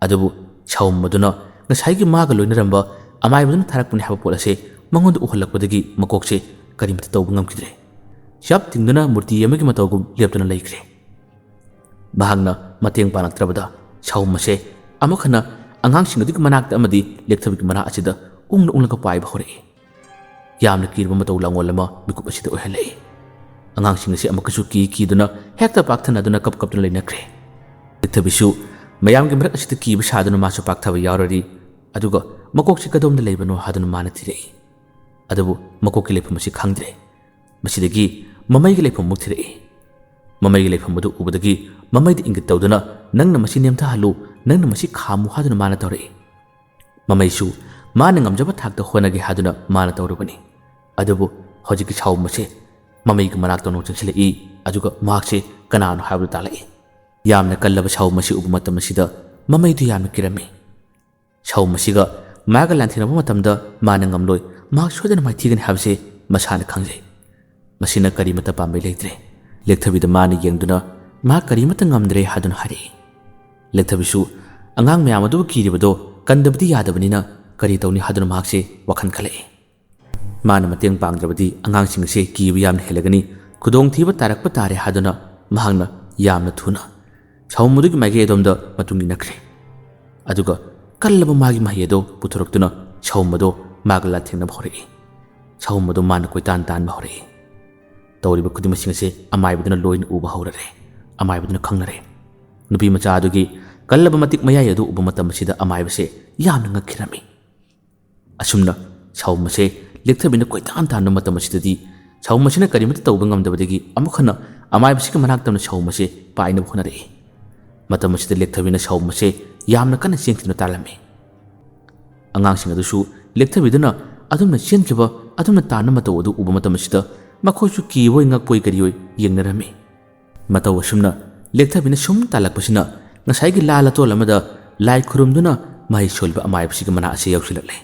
ꯑꯗꯨꯕꯨ ꯁꯥꯎꯝ ꯑꯗꯨꯅ ꯉꯁꯥꯏꯒꯤ ꯃꯥꯒ ꯂꯣꯏꯅꯔꯝꯕ ꯑꯃꯥꯏꯕꯗꯨꯅ ꯊꯥꯔꯛꯄꯅꯤ ꯍꯥꯏꯕ ꯄꯣꯠ ꯑꯁꯦ ꯃꯉꯣꯟꯗ ꯎꯍꯜꯂꯛꯄꯗꯒꯤ ꯃꯀꯣꯛꯁꯦ ꯀꯔꯤꯃꯇ ꯇꯧꯕ ꯉꯝꯈꯤꯗ꯭ꯔꯦ꯫ ꯆꯞ ꯇꯤꯡꯗꯨꯅ ꯃꯨꯔꯇꯤ ꯑꯃꯒꯤ ꯃꯇꯧꯒꯨꯝ ꯂꯦꯞꯇꯨꯅ ꯂꯩꯈ꯭ꯔꯦ꯫ ꯃꯍꯥꯛꯅ ꯃꯇꯦꯡ ꯄꯥꯡꯂꯛꯇ꯭ꯔꯕꯗ ꯁꯥꯎꯝ ꯑꯁꯦ ꯑꯃꯨꯛ ꯍꯟꯅ ꯑꯉꯥꯡꯁꯤꯡ ꯑꯗꯨꯒꯤ ꯃꯅꯥꯛꯇ ꯑꯃꯗꯤ ꯂꯦꯛꯊꯕꯤꯒꯤ ꯃꯅꯥꯛ ꯑꯁꯤꯗ ꯎꯪꯅ ꯎꯪꯂꯒ ꯄꯥꯏꯕ ꯍꯧꯔꯛꯏ꯫ ꯌꯥꯝꯅ ꯀꯤꯔꯕ ꯃꯇꯧ ꯂꯥꯡꯑꯣꯜ ꯑꯃ ꯃꯤꯀꯨꯞ ꯑꯁꯤꯗ ꯑꯣꯏꯍꯜꯂꯛꯏ꯫ ꯑꯉꯥꯡꯁꯤꯡ ꯑꯁꯤ ꯑꯃꯨꯛꯀꯁꯨ ꯀꯤ ꯀꯤꯗꯨꯅ ꯍꯦꯛꯇ ꯄꯥꯛꯊꯅꯗꯨꯅ ꯀꯞ ꯀꯞꯇꯨꯅ ꯂꯩꯅꯈ꯭ꯔꯦ꯫ ꯂꯦꯛꯊꯕꯤꯁꯨ ꯃꯌꯥꯝꯒꯤ ꯃꯔꯛ ꯑꯁꯤꯗ ꯀꯤꯕ ꯁꯥꯗꯨꯅ ꯃꯥꯁꯨ ꯄꯥꯛꯊꯕ ꯌꯥꯎꯔꯔꯤ꯫ ꯑꯗꯨꯒ ꯃꯀꯣꯛꯁꯤ ꯀꯗꯣꯝꯗ ꯂꯩꯕꯅꯣ ꯍꯥꯏꯗꯨꯅ ꯃꯥꯅ ꯊꯤꯔꯛꯏ꯫ ꯑꯗꯨꯕꯨ ꯃꯀꯣꯛꯀꯤ ꯂꯩꯐꯝ ꯑꯁꯤ ꯈꯪꯗ꯭ꯔꯦ꯫ ꯃꯁꯤꯗꯒꯤ ꯃꯃꯩꯒꯤ ꯂꯩꯐꯝ ꯑꯃꯨꯛ ꯊꯤꯔꯛꯏ꯫ ꯃꯃꯩꯒꯤ ꯂꯩꯐꯝ ꯑꯗꯨ ꯎꯕꯗꯒꯤ ꯃꯃꯩꯗ ꯏꯪꯒꯤꯠ ꯇꯧꯗꯨꯅ, "ꯅꯪꯅ ꯃꯁꯤ ꯅꯦꯝꯊꯍꯜꯂꯨ, ꯅꯪꯅ ꯃꯁꯤ ꯈꯥꯝꯃꯨ" ꯍꯥꯏꯗꯨꯅ ꯃꯥꯅ ꯇꯧꯔꯛꯏ꯫ ꯃꯃꯩꯁꯨ ꯃꯥꯅ ꯉꯝꯖꯕ ꯊꯥꯛꯇ ꯍꯣꯠꯅꯒꯦ ꯍꯥꯏꯗꯨꯅ ꯃꯥꯅ ꯇꯧꯔꯨꯕꯅꯤ꯫ ꯑꯗꯨꯕꯨ ꯍꯧꯖꯤꯛꯀꯤ ꯁꯥꯎꯝ ꯑꯁꯦ ꯃꯃꯩꯒꯤ ꯃꯅꯥꯛꯇ ꯑꯃꯨꯛ ꯆꯪꯁꯤꯜꯂꯛꯏ꯫ ꯑꯗꯨꯒ ꯃꯍꯥꯛꯁꯦ ꯀꯅꯥꯅꯣ ꯍꯥꯏꯕꯗꯨ ꯇꯥꯜꯂꯛꯏ꯫ ꯌꯥꯝꯅ ꯀꯜꯂꯕ ꯁꯥꯎꯝ ꯑꯁꯤ ꯎꯕ ꯃꯇꯝ ꯑꯁꯤꯗ ꯃꯃꯩꯗꯨ ꯌꯥꯝꯅ ꯀꯤꯔꯝꯃꯤ꯫ ꯁꯥꯎꯝ ꯑꯁꯤꯒ ꯃꯥꯒ ꯂꯥꯟꯊꯦꯡꯅꯕ ꯃꯇꯝꯗ ꯃꯥꯅ ꯉꯝꯂꯣꯏ, ꯃꯍꯥꯛ ꯁꯣꯏꯗꯅ ꯃꯥꯏꯊꯤꯒꯅꯤ ꯍꯥꯏꯕꯁꯦ ꯃꯁꯥꯅ ꯈꯪꯖꯩ꯫ ꯃꯁꯤꯅ ꯀꯔꯤꯃꯠꯇ ꯄꯥꯝꯕꯩ ꯂꯩꯇ꯭ꯔꯦ꯫ ꯂꯦꯛꯊꯕꯤꯗ ꯃꯥꯅ ꯌꯦꯡꯗꯨꯅ ꯃꯍꯥꯛ ꯀꯔꯤꯃꯠꯇ ꯉꯝꯗ꯭ꯔꯦ ꯍꯥꯏꯗꯨꯅ ꯍꯥꯏꯔꯛꯏ꯫ ꯂꯦꯛꯊꯕꯤꯁꯨ ꯑꯉꯥꯡ ꯃꯌꯥꯝ ꯑꯗꯨꯕꯨ ꯀꯤꯔꯤꯕꯗꯣ ꯀꯟꯗꯕꯗꯤ ꯌꯥꯗꯕꯅꯤꯅ ꯀꯔꯤ ꯇꯧꯅꯤ ꯍꯥꯏꯗꯨꯅ ꯃꯍꯥꯛꯁꯦ ꯋꯥꯈꯜ ꯈꯜꯂꯛꯏ꯫ ꯃꯥꯅ ꯃꯇꯦꯡ ꯄꯥꯡꯗ꯭ꯔꯕꯗꯤ ꯑꯉꯥꯡꯁꯤꯡ ꯑꯁꯦ ꯀꯤꯕ ꯌꯥꯝꯅ ꯍꯦꯜꯂꯒꯅꯤ, ꯈꯨꯗꯣꯡꯊꯤꯕ ꯇꯥꯔꯛꯄ ꯇꯥꯔꯦ ꯍꯥꯏꯗꯨꯅ ꯃꯍꯥꯛꯅ ꯌꯥꯝꯅ ꯊꯨꯅ ꯁꯥꯎꯝ ꯑꯗꯨꯒꯤ ꯃꯥꯏꯀꯩ ꯑꯗꯣꯝꯗ ꯃꯇꯨꯡ ꯏꯟꯅꯈ꯭ꯔꯦ꯫ ꯑꯗꯨꯒ ꯀꯜꯂꯕ ꯃꯥꯒꯤ ꯃꯍꯩ ꯑꯗꯨ ꯄꯨꯊꯣꯔꯛꯇꯨꯅ ꯁꯥꯎꯝ ꯑꯗꯨ ꯃꯥꯒ ꯂꯥꯟꯊꯦꯡꯅꯕ ꯍꯧꯔꯛꯏ꯫ ꯁꯥꯎꯝ ꯑꯗꯨ ꯃꯥꯅ ꯀꯣꯏꯇꯥꯟ ꯇꯥꯟꯕ ꯍꯧꯔꯛꯏ꯫ ꯇꯧꯔꯤꯕ ꯈꯨꯗꯤꯡꯃꯛꯁꯤꯡ ꯑꯁꯦ ꯑꯃꯥꯏꯕꯗꯨꯅ ꯂꯣꯏꯅ ꯎꯕ ꯍꯧꯔꯔꯦ꯫ ꯑꯃꯥꯏꯕꯗꯨꯅ ꯈꯪꯅꯔꯦ꯫ ꯅꯨꯄꯤ ꯃꯆꯥ ꯑꯗꯨꯒꯤ ꯀꯜꯂꯕ ꯃꯇꯤꯛ ꯃꯌꯥꯏ ꯑꯗꯨ ꯎꯕ ꯃꯇꯝ ꯑꯁꯤꯗ ꯑꯃꯥꯏꯕꯁꯦ ꯌꯥꯝꯅ ꯉꯛꯈꯤꯔꯝꯃꯤ꯫ ꯑꯁꯨꯝꯅ ꯁꯥꯎꯝ ꯑꯁꯦ ꯂꯦꯛꯊꯕꯤꯅ ꯀꯣꯏꯇꯥꯟ ꯇꯥꯟꯕ ꯃꯇꯝ ꯑꯁꯤꯗꯗꯤ ꯁꯥꯎꯝ ꯑꯁꯤꯅ ꯀꯔꯤꯃꯠꯇ ꯇꯧꯕ ꯉꯝꯗꯕꯗꯒꯤ ꯑꯃꯨꯛ ꯍꯟꯅ ꯑꯃꯥꯏꯕꯁꯤꯒꯤ ꯃꯅꯥꯛꯇ ꯁꯥꯎꯝ ꯑꯁꯦ ꯄꯥꯏꯅꯕ ꯍꯣꯠꯅꯔꯛꯏ꯫ ꯃꯇꯝ ꯑꯁꯤꯗ ꯂꯦꯛꯊꯕꯤꯅ ꯁꯥꯎꯝ ꯑꯁꯦ ꯌꯥꯝꯅ ꯀꯟꯅ ꯆꯦꯟꯈꯤꯗꯨꯅ ꯇꯥꯜꯂꯝꯃꯤ꯫ ꯑꯉꯥꯡꯁꯤꯡ ꯑꯗꯨꯁꯨ ꯂꯦꯛꯊꯕꯤꯗꯨꯅ ꯑꯗꯨꯝꯅ ꯆꯦꯟꯈꯤꯕ, ꯑꯗꯨꯝꯅ ꯇꯥꯟꯕ ꯃꯇꯧ ꯑꯗꯨ ꯎꯕ ꯃꯇꯝ ꯑꯁꯤꯗ ꯃꯈꯣꯏꯁꯨ ꯀꯤꯕꯣꯏ ꯉꯛꯄꯣꯏ ꯀꯔꯤꯑꯣꯏ ꯌꯦꯡꯅꯔꯝꯃꯤ꯫ ꯃꯇꯧ ꯑꯁꯨꯝꯅ ꯂꯦꯛꯊꯕꯤꯅ ꯁꯨꯝ ꯇꯥꯜꯂꯛꯄꯁꯤꯅ ꯉꯁꯥꯏꯒꯤ ꯂꯥ ꯂꯇꯣꯜ ꯑꯃꯗ ꯂꯥꯏ ꯈꯨꯔꯨꯝꯗꯨꯅ ꯃꯍꯩ ꯁꯣꯜꯂꯤꯕ ꯑꯃꯥꯏꯕꯁꯤꯒꯤ ꯃꯅꯥꯛ ꯑꯁꯤ ꯌꯧꯁꯤꯜꯂꯛꯂꯦ꯫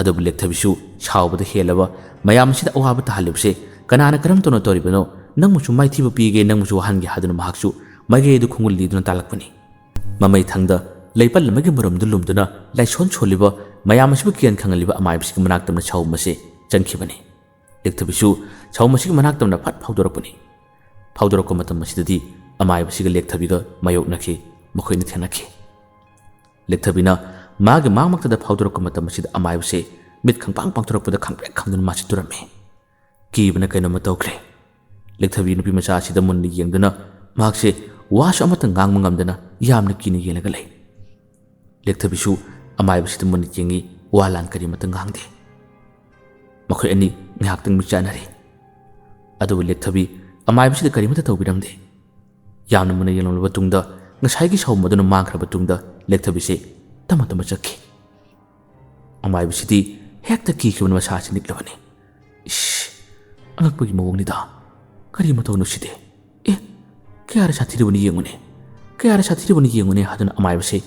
ꯑꯗꯨꯕꯨ ꯂꯦꯛꯊꯕꯤꯁꯨ ꯁꯥꯎꯕꯗ ꯍꯦꯜꯂꯕ ꯃꯌꯥꯝ ꯑꯁꯤꯗ ꯑꯋꯥꯕ ꯇꯥꯍꯜꯂꯤꯕꯁꯦ ꯀꯅꯥꯅ ꯀꯔꯝ ꯇꯧꯅ ꯇꯧꯔꯤꯕꯅꯣ? ꯅꯪꯕꯨꯁꯨ ꯃꯥꯏꯊꯤꯕ ꯄꯤꯒꯦ, ꯅꯪꯕꯨꯁꯨ ꯋꯥꯍꯟꯒꯦ ꯍꯥꯏꯗꯨꯅ ꯃꯍꯥꯛꯁꯨ ꯃꯥꯏꯀꯩ ꯑꯗꯨ ꯈꯣꯡꯒꯨꯜ ꯂꯤꯗꯨꯅ ꯇꯥꯜꯂꯛꯄꯅꯤ꯫ ꯃꯃꯩ ꯊꯪꯗ ꯂꯩꯄꯜ ꯑꯃꯒꯤ ꯃꯔꯨꯝꯗꯨ ꯂꯨꯝꯗꯨꯅ ꯂꯥꯏꯁꯣꯟ ꯁꯣꯜꯂꯤꯕ ꯃꯌꯥꯝ ꯑꯁꯤꯕꯨ ꯀꯤꯍꯟ ꯈꯪꯍꯜꯂꯤꯕ ꯑꯃꯥꯏꯕꯁꯤꯒꯤ ꯃꯅꯥꯛꯇ ꯁꯥꯎꯝ ꯑꯁꯦ ꯆꯪꯈꯤꯕꯅꯤ꯫ ꯂꯦꯛꯊꯕꯤꯁꯨ ꯁꯥꯎꯝ ꯑꯁꯤꯒꯤ ꯃꯅꯥꯛꯇ ꯐꯠ ꯐꯥꯎꯗꯣꯔꯛꯄꯅꯤ꯫ ꯐꯥꯎꯗꯣꯔꯛꯄ ꯃꯇꯝ ꯑꯁꯤꯗꯗꯤ ꯑꯃꯥꯏꯕꯁꯤꯒ ꯂꯦꯛꯊꯕꯤꯒ ꯃꯥꯌꯣꯛꯅꯈꯤ꯫ ꯃꯈꯣꯏꯅ ꯊꯦꯡꯅꯈꯤ꯫ ꯂꯦꯛꯊꯕꯤꯅ ꯃꯥꯒꯤ ꯃꯥꯡꯃꯛꯇꯗ ꯐꯥꯎꯗꯣꯔꯛꯄ ꯃꯇꯝ ꯑꯁꯤꯗ ꯑꯃꯥꯏꯕꯁꯦ ꯃꯤꯠ ꯈꯪꯄꯥꯡ ꯄꯥꯡꯊꯣꯔꯛꯄꯗ ꯈꯪꯄ꯭ꯔꯦꯛ ꯈꯪꯗꯨꯅ ꯃꯥꯁꯤ ꯇꯨꯔꯝꯃꯤ꯫ ꯀꯤꯕꯅ ꯀꯩꯅꯣꯝꯃ ꯇꯧꯈ꯭ꯔꯦ꯫ ꯂꯦꯛꯊꯕꯤ ꯅꯨꯄꯤ ꯃꯆꯥ ꯑꯁꯤꯗ ꯃꯨꯟꯅ ꯌꯦꯡꯗꯨꯅ ꯃꯍꯥꯛꯁꯦ ꯋꯥꯁꯨ ꯑꯃꯠꯇ ꯉꯥꯡꯕ ꯉꯝꯗꯅ ꯌꯥꯝꯅ ꯀꯤꯅ ꯌꯦꯡꯂꯒ ꯂꯩ꯫ ꯂꯦꯛꯊꯕꯤꯁꯨ ꯑꯃꯥꯏꯕꯁꯤꯗ ꯃꯨꯟꯅ ꯌꯦꯡꯉꯤ, ꯋꯥ ꯂꯥꯟ ꯀꯔꯤꯃꯠꯇ ꯉꯥꯡꯗꯦ꯫ ꯃꯈꯣꯏ ꯑꯅꯤ ꯉꯥꯏꯍꯥꯛꯇꯪ ꯃꯤꯠ ꯆꯥꯟꯅꯔꯦ꯫ ꯑꯗꯨꯕꯨ ꯂꯦꯛꯊꯕꯤ ꯑꯃꯥꯏꯕꯁꯤꯗ ꯀꯔꯤꯃꯠꯇ ꯇꯧꯕꯤꯔꯝꯗꯦ꯫ ꯌꯥꯝꯅ ꯃꯨꯟꯅ ꯌꯦꯡꯂꯝꯂꯕ ꯇꯨꯡꯗ ꯉꯁꯥꯏꯒꯤ ꯁꯥꯎꯝ ꯑꯗꯨꯅ ꯃꯥꯡꯈ꯭ꯔꯕ ꯇꯨꯡꯗ ꯂꯦꯛꯊꯕꯤꯁꯦ ꯇꯞꯅ ꯇꯞꯅ ꯆꯠꯈꯤ꯫ ꯑꯃꯥꯏꯕꯁꯤꯗꯤ ꯍꯦꯛꯇ ꯀꯤꯈꯤꯕꯅ ꯃꯁꯥꯁꯤ ꯅꯤꯛꯂꯕꯅꯤ꯫ "ꯏꯁ, ꯑꯉꯛꯄꯒꯤ ꯃꯑꯣꯡꯅꯤꯗ꯫ "ꯀꯔꯤ ꯃꯇꯧꯅꯣ ꯁꯤꯗꯤ? ꯑꯦ, ꯀꯌꯥꯔ ꯁꯥꯊꯤꯔꯕꯅꯤ ꯌꯦꯡꯉꯨꯅꯦ, ꯀꯌꯥꯔ ꯁꯥꯊꯤꯔꯕꯅꯤ ꯌꯦꯡꯉꯨꯅꯦ" ꯍꯥꯏꯗꯨꯅ ꯑꯃꯥꯏꯕꯁꯦ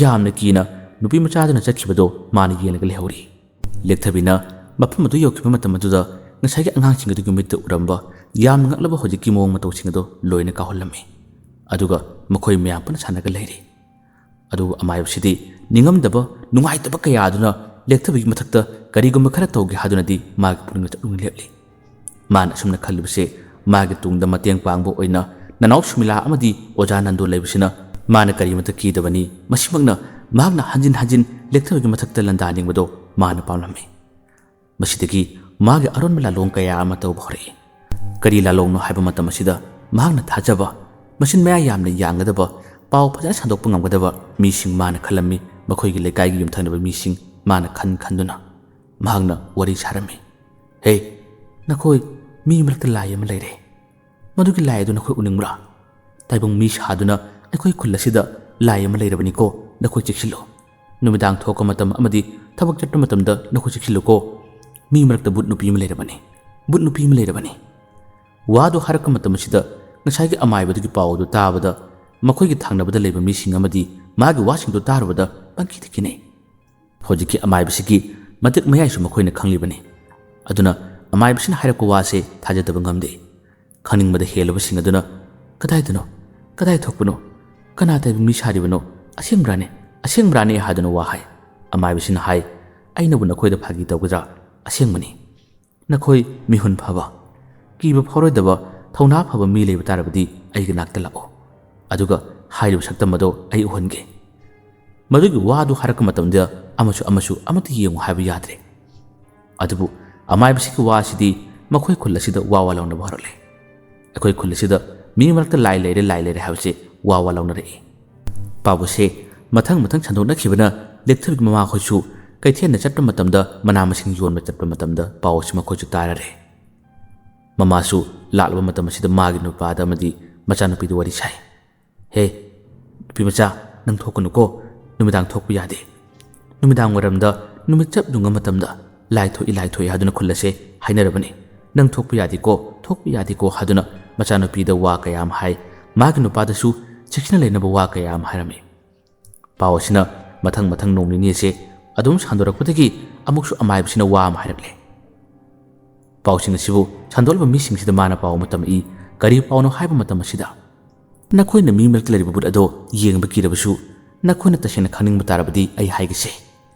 ꯌꯥꯝꯅ ꯀꯤꯅ ꯅꯨꯄꯤ ꯃꯆꯥꯗꯨꯅ ꯆꯠꯈꯤꯕꯗꯣ ꯃꯥꯅ ꯌꯦꯡꯂꯒ ꯂꯩꯍꯧꯔꯤ꯫ ꯂꯦꯛꯊꯕꯤꯅ ꯃꯐꯝ ꯑꯗꯨ ꯌꯧꯈꯤꯕ ꯃꯇꯝ ꯑꯗꯨꯗ ꯉꯁꯥꯏꯒꯤ ꯑꯉꯥꯡꯁꯤꯡ ꯑꯗꯨꯒꯤ ꯃꯤꯠꯇ ꯎꯔꯝꯕ ꯌꯥꯝꯅ ꯉꯛꯂꯕ ꯍꯧꯖꯤꯛꯀꯤ ꯃꯑꯣꯡ ꯃꯇꯧꯁꯤꯡ ꯑꯗꯨ ꯂꯣꯏꯅ ꯀꯥꯎꯍꯜꯂꯝꯃꯤ꯫ ꯑꯗꯨꯒ ꯃꯈꯣꯏ ꯃꯌꯥꯝ ꯄꯨꯟꯅ ꯁꯥꯟꯅꯒ ꯂꯩꯔꯤ꯫ ꯑꯗꯨꯕꯨ ꯑꯃꯥꯏꯕꯁꯤꯗꯤ ꯅꯤꯡꯉꯝꯗꯕ, ꯅꯨꯡꯉꯥꯏꯇꯕ ꯀꯌꯥ ꯑꯗꯨꯅ ꯂꯦꯛꯊꯕꯤꯒꯤ ꯃꯊꯛꯇ ꯀꯔꯤꯒꯨꯝꯕ ꯈꯔ ꯇꯧꯒꯦ ꯍꯥꯏꯗꯨꯅꯗꯤ ꯃꯥꯒꯤ ꯄꯨꯛꯅꯤꯡꯗ ꯆꯞ ꯌꯨꯡꯅ ꯂꯦꯞꯂꯤ꯫ ꯃꯥꯅ ꯑꯁꯨꯝꯅ ꯈꯜꯂꯤꯕꯁꯦ, ꯃꯥꯒꯤ ꯇꯨꯡꯗ ꯃꯇꯦꯡ ꯄꯥꯡꯕ ꯑꯣꯏꯅ ꯅꯅꯥꯎ ꯁꯨꯃꯤꯂꯥ ꯑꯃꯗꯤ ꯑꯣꯖꯥ ꯅꯟꯗꯣ ꯂꯩꯕꯁꯤꯅ ꯃꯥꯅ ꯀꯔꯤꯃꯠꯇ ꯀꯤꯗꯕꯅꯤ꯫ ꯃꯁꯤꯃꯛꯅ ꯃꯍꯥꯛꯅ ꯍꯟꯖꯤꯟ ꯍꯟꯖꯤꯟ ꯂꯦꯛꯊꯕꯤꯒꯤ ꯃꯊꯛꯇ ꯂꯥꯟꯗꯥꯅꯤꯡꯕꯗꯣ ꯃꯥꯅ ꯄꯥꯝꯂꯝꯃꯤ꯫ ꯃꯁꯤꯗꯒꯤ ꯃꯥꯒꯤ ꯑꯔꯣꯟꯕ ꯂꯥꯂꯣꯡ ꯀꯌꯥ ꯑꯃ ꯇꯧꯕ ꯍꯧꯔꯛꯏ꯫ ꯀꯔꯤ ꯂꯥꯂꯣꯡꯅꯣ ꯍꯥꯏꯕ ꯃꯇꯝ ꯑꯁꯤꯗ ꯃꯍꯥꯛꯅ ꯊꯥꯖꯕ, ꯃꯁꯤꯡ ꯃꯌꯥ ꯌꯥꯝꯅ ꯌꯥꯡꯒꯗꯕ, ꯄꯥꯎ ꯐꯖꯅ ꯁꯟꯗꯣꯛꯄ ꯉꯝꯒꯗꯕ ꯃꯤꯁꯤꯡ ꯃꯥꯅ ꯈꯜꯂꯝꯃꯤ꯫ ꯃꯈꯣꯏꯒꯤ ꯂꯩꯀꯥꯏꯒꯤ ꯌꯨꯝꯊꯪꯅꯕ ꯃꯤꯁꯤꯡ ꯃꯥꯅ ꯈꯟ ꯈꯟꯗꯨꯅ ꯃꯍꯥꯛꯅ ꯋꯥꯔꯤ ꯁꯥꯔꯝꯃꯤ꯫ "ꯍꯦ, ꯅꯈꯣꯏ, ꯃꯤ ꯃꯔꯛꯇ ꯂꯥꯏ ꯑꯃ ꯂꯩꯔꯦ꯫ ꯃꯗꯨꯒꯤ ꯂꯥꯏ ꯑꯗꯨ ꯅꯈꯣꯏ ꯎꯅꯤꯡꯕ꯭ꯔꯥ? ꯇꯥꯏꯕꯪ ꯃꯤ ꯁꯥꯗꯨꯅ ꯑꯩꯈꯣꯏ ꯈꯨꯜ ꯑꯁꯤꯗ ꯂꯥꯏ ꯑꯃ ꯂꯩꯔꯕꯅꯤꯀꯣ, ꯅꯈꯣꯏ ꯆꯦꯛꯁꯤꯜꯂꯨ꯫ ꯅꯨꯃꯤꯗꯥꯡ ꯊꯣꯛꯄ ꯃꯇꯝ ꯑꯃꯗꯤ ꯊꯕꯛ ꯆꯠꯄ ꯃꯇꯝꯗ ꯅꯈꯣꯏ ꯆꯦꯛꯁꯤꯜꯂꯨꯀꯣ꯫ ꯃꯤ ꯃꯔꯛꯇ ꯚꯨꯠ ꯅꯨꯄꯤ ꯑꯃ ꯂꯩꯔꯕꯅꯤ, ꯚꯨꯠ ꯅꯨꯄꯤ ꯑꯃ ꯂꯩꯔꯕꯅꯤ"꯫ ꯋꯥꯗꯨ ꯍꯥꯏꯔꯛꯄ ꯃꯇꯝ ꯑꯁꯤꯗ ꯉꯁꯥꯏꯒꯤ ꯑꯃꯥꯏꯕꯗꯨꯒꯤ ꯄꯥꯎ ꯑꯗꯨ ꯇꯥꯕꯗ ꯃꯈꯣꯏꯒꯤ ꯊꯪꯅꯕꯗ ꯂꯩꯕ ꯃꯤꯁꯤꯡ ꯑꯃꯗꯤ ꯃꯥꯒꯤ ꯋꯥꯁꯤꯡꯗꯨ ꯇꯥꯔꯨꯕꯗ ꯄꯪꯀꯤꯗ ꯀꯤꯅꯩ꯫ ꯍꯧꯖꯤꯛꯀꯤ ꯑꯃꯥꯏꯕꯁꯤꯒꯤ ꯃꯇꯤꯛ ꯃꯌꯥꯏꯁꯨ ꯃꯈꯣꯏꯅ ꯈꯪꯂꯤꯕꯅꯤ꯫ ꯑꯗꯨꯅ ꯑꯃꯥꯏꯕꯁꯤꯅ ꯍꯥꯏꯔꯛꯄ ꯋꯥꯁꯦ ꯊꯥꯖꯗꯕ ꯉꯝꯗꯦ꯫ ꯈꯪꯅꯤꯡꯕꯗ ꯍꯦꯜꯂꯕꯁꯤꯡ ꯑꯗꯨꯅ, "ꯀꯗꯥꯏꯗꯅꯣ? ꯀꯗꯥꯏ ꯊꯣꯛꯄꯅꯣ? ꯀꯅꯥ ꯇꯥꯏꯕꯪ ꯃꯤ ꯁꯥꯔꯤꯕꯅꯣ? ꯑꯁꯦꯡꯕ꯭ꯔꯥꯅꯦ? ꯑꯁꯦꯡꯕ꯭ꯔꯥꯅꯦ?" ꯍꯥꯏꯗꯨꯅ ꯋꯥ ꯍꯥꯏ꯫ ꯑꯃꯥꯏꯕꯁꯤꯅ ꯍꯥꯏ, "ꯑꯩꯅꯕꯨ ꯅꯈꯣꯏꯗ ꯐꯥꯒꯤ ꯇꯧꯒꯗ꯭ꯔꯥ? ꯑꯁꯦꯡꯕꯅꯤ꯫ ꯅꯈꯣꯏ ꯃꯤꯍꯨꯟ ꯐꯕ, ꯀꯤꯕ ꯐꯥꯎꯔꯣꯏꯗꯕ, ꯊꯧꯅꯥ ꯐꯕ ꯃꯤ ꯂꯩꯕ ꯇꯥꯔꯕꯗꯤ ꯑꯩꯒꯤ ꯅꯥꯛꯇ ꯂꯥꯛꯑꯣ꯫ ꯑꯗꯨꯒ ꯍꯥꯏꯔꯤꯕ ꯁꯛꯇꯝ ꯑꯗꯣ ꯑꯩ ꯎꯍꯟꯒꯦ"꯫ ꯃꯗꯨꯒꯤ ꯋꯥꯗꯨ ꯍꯥꯏꯔꯛꯄ ꯃꯇꯝꯗ ꯑꯃꯁꯨ ꯑꯃꯁꯨ ꯑꯃꯠꯇ ꯌꯦꯡꯉꯨ ꯍꯥꯏꯕ ꯌꯥꯗ꯭ꯔꯦ꯫ ꯑꯗꯨꯕꯨ ꯑꯃꯥꯏꯕꯁꯤꯒꯤ ꯋꯥ ꯑꯁꯤꯗꯤ ꯃꯈꯣꯏ ꯈꯨꯜ ꯑꯁꯤꯗ ꯋꯥ ꯋꯥ ꯂꯥꯎꯅꯕ ꯍꯧꯔꯛꯂꯦ꯫ ꯑꯩꯈꯣꯏ ꯈꯨꯜ ꯑꯁꯤꯗ ꯃꯤ ꯃꯔꯛꯇ ꯂꯥꯏ ꯂꯩꯔꯦ, ꯂꯥꯏ ꯂꯩꯔꯦ ꯍꯥꯏꯕꯁꯦ ꯋꯥ ꯋꯥ ꯂꯥꯎꯅꯔꯛꯏ꯫ ꯄꯥꯎ ꯑꯁꯦ ꯃꯊꯪ ꯃꯊꯪ ꯁꯟꯗꯣꯛꯅꯈꯤꯕꯅ ꯂꯦꯛꯊꯕꯤꯒꯤ ꯃꯃꯥꯈꯣꯏꯁꯨ ꯀꯩꯊꯦꯜꯗ ꯆꯠꯄ ꯃꯇꯝꯗ, ꯃꯅꯥ ꯃꯁꯤꯡ ꯌꯣꯟꯕ ꯆꯠꯄ ꯃꯇꯝꯗ ꯄꯥꯎ ꯑꯁꯤ ꯃꯈꯣꯏꯁꯨ ꯇꯥꯔꯔꯦ꯫ ꯃꯃꯥꯁꯨ ꯂꯥꯛꯂꯕ ꯃꯇꯝ ꯑꯁꯤꯗ ꯃꯥꯒꯤ ꯅꯨꯄꯥꯗ ꯑꯃꯗꯤ ꯃꯆꯥꯅꯨꯄꯤꯗ ꯋꯥꯔꯤ ꯁꯥꯏ꯫ "ꯍꯦ, ꯅꯨꯄꯤ ꯃꯆꯥ, ꯅꯪ ꯊꯣꯛꯀꯅꯨꯀꯣ, ꯅꯨꯃꯤꯗꯥꯡ ꯊꯣꯛꯄ ꯌꯥꯗꯦ꯫ ꯅꯨꯃꯤꯗꯥꯡ ꯋꯥꯏꯔꯝꯗ ꯅꯨꯃꯤꯠ ꯆꯞ ꯌꯨꯡꯕ ꯃꯇꯝꯗ ꯂꯥꯏ ꯊꯣꯛꯏ, ꯂꯥꯏ ꯊꯣꯛꯏ ꯍꯥꯏꯗꯨꯅ ꯈꯨꯜ ꯑꯁꯦ ꯍꯥꯏꯅꯔꯕꯅꯤ꯫ "ꯅꯪ ꯊꯣꯛꯄ ꯌꯥꯗꯦꯀꯣ, ꯊꯣꯛꯄ ꯌꯥꯗꯦꯀꯣ" ꯍꯥꯏꯗꯨꯅ ꯃꯆꯥꯅꯨꯄꯤꯗ ꯋꯥ ꯀꯌꯥ ꯑꯃ ꯍꯥꯏ꯫ ꯃꯥꯒꯤ ꯅꯨꯄꯥꯗꯁꯨ ꯆꯦꯛꯁꯤꯟꯅ ꯂꯩꯅꯕ ꯋꯥ ꯀꯌꯥ ꯑꯃ ꯍꯥꯏꯔꯝꯃꯤ꯫ ꯄꯥꯎ ꯑꯁꯤꯅ ꯃꯊꯪ ꯃꯊꯪ ꯅꯣꯡ ꯅꯤꯅꯤ ꯑꯁꯦ ꯑꯗꯨꯝ ꯁꯟꯗꯣꯔꯛꯄꯗꯒꯤ ꯑꯃꯨꯛꯁꯨ ꯑꯃꯥꯏꯕꯁꯤꯅ ꯋꯥ ꯑꯃ ꯍꯥꯏꯔꯛꯂꯦ꯫ ꯄꯥꯎꯁꯤꯡ ꯑꯁꯤꯕꯨ ꯁꯟꯗꯣꯛꯂꯕ ꯃꯤꯁꯤꯡꯁꯤꯗ ꯃꯥꯅ ꯄꯥꯎ ꯑꯃ ꯇꯝꯃꯛꯏ꯫ ꯀꯔꯤ ꯄꯥꯎꯅꯣ ꯍꯥꯏꯕ ꯃꯇꯝ ꯑꯁꯤꯗ, "ꯅꯈꯣꯏꯅ ꯃꯤ ꯃꯔꯛꯇ ꯂꯩꯔꯤꯕ ꯚꯨꯠ ꯑꯗꯣ ꯌꯦꯡꯕ ꯀꯤꯔꯕꯁꯨ, ꯅꯈꯣꯏꯅ ꯇꯁꯦꯡꯅ ꯈꯪꯅꯤꯡꯕ ꯇꯥꯔꯕꯗꯤ ꯑꯩ ꯍꯥꯏꯒꯦꯁꯦ꯫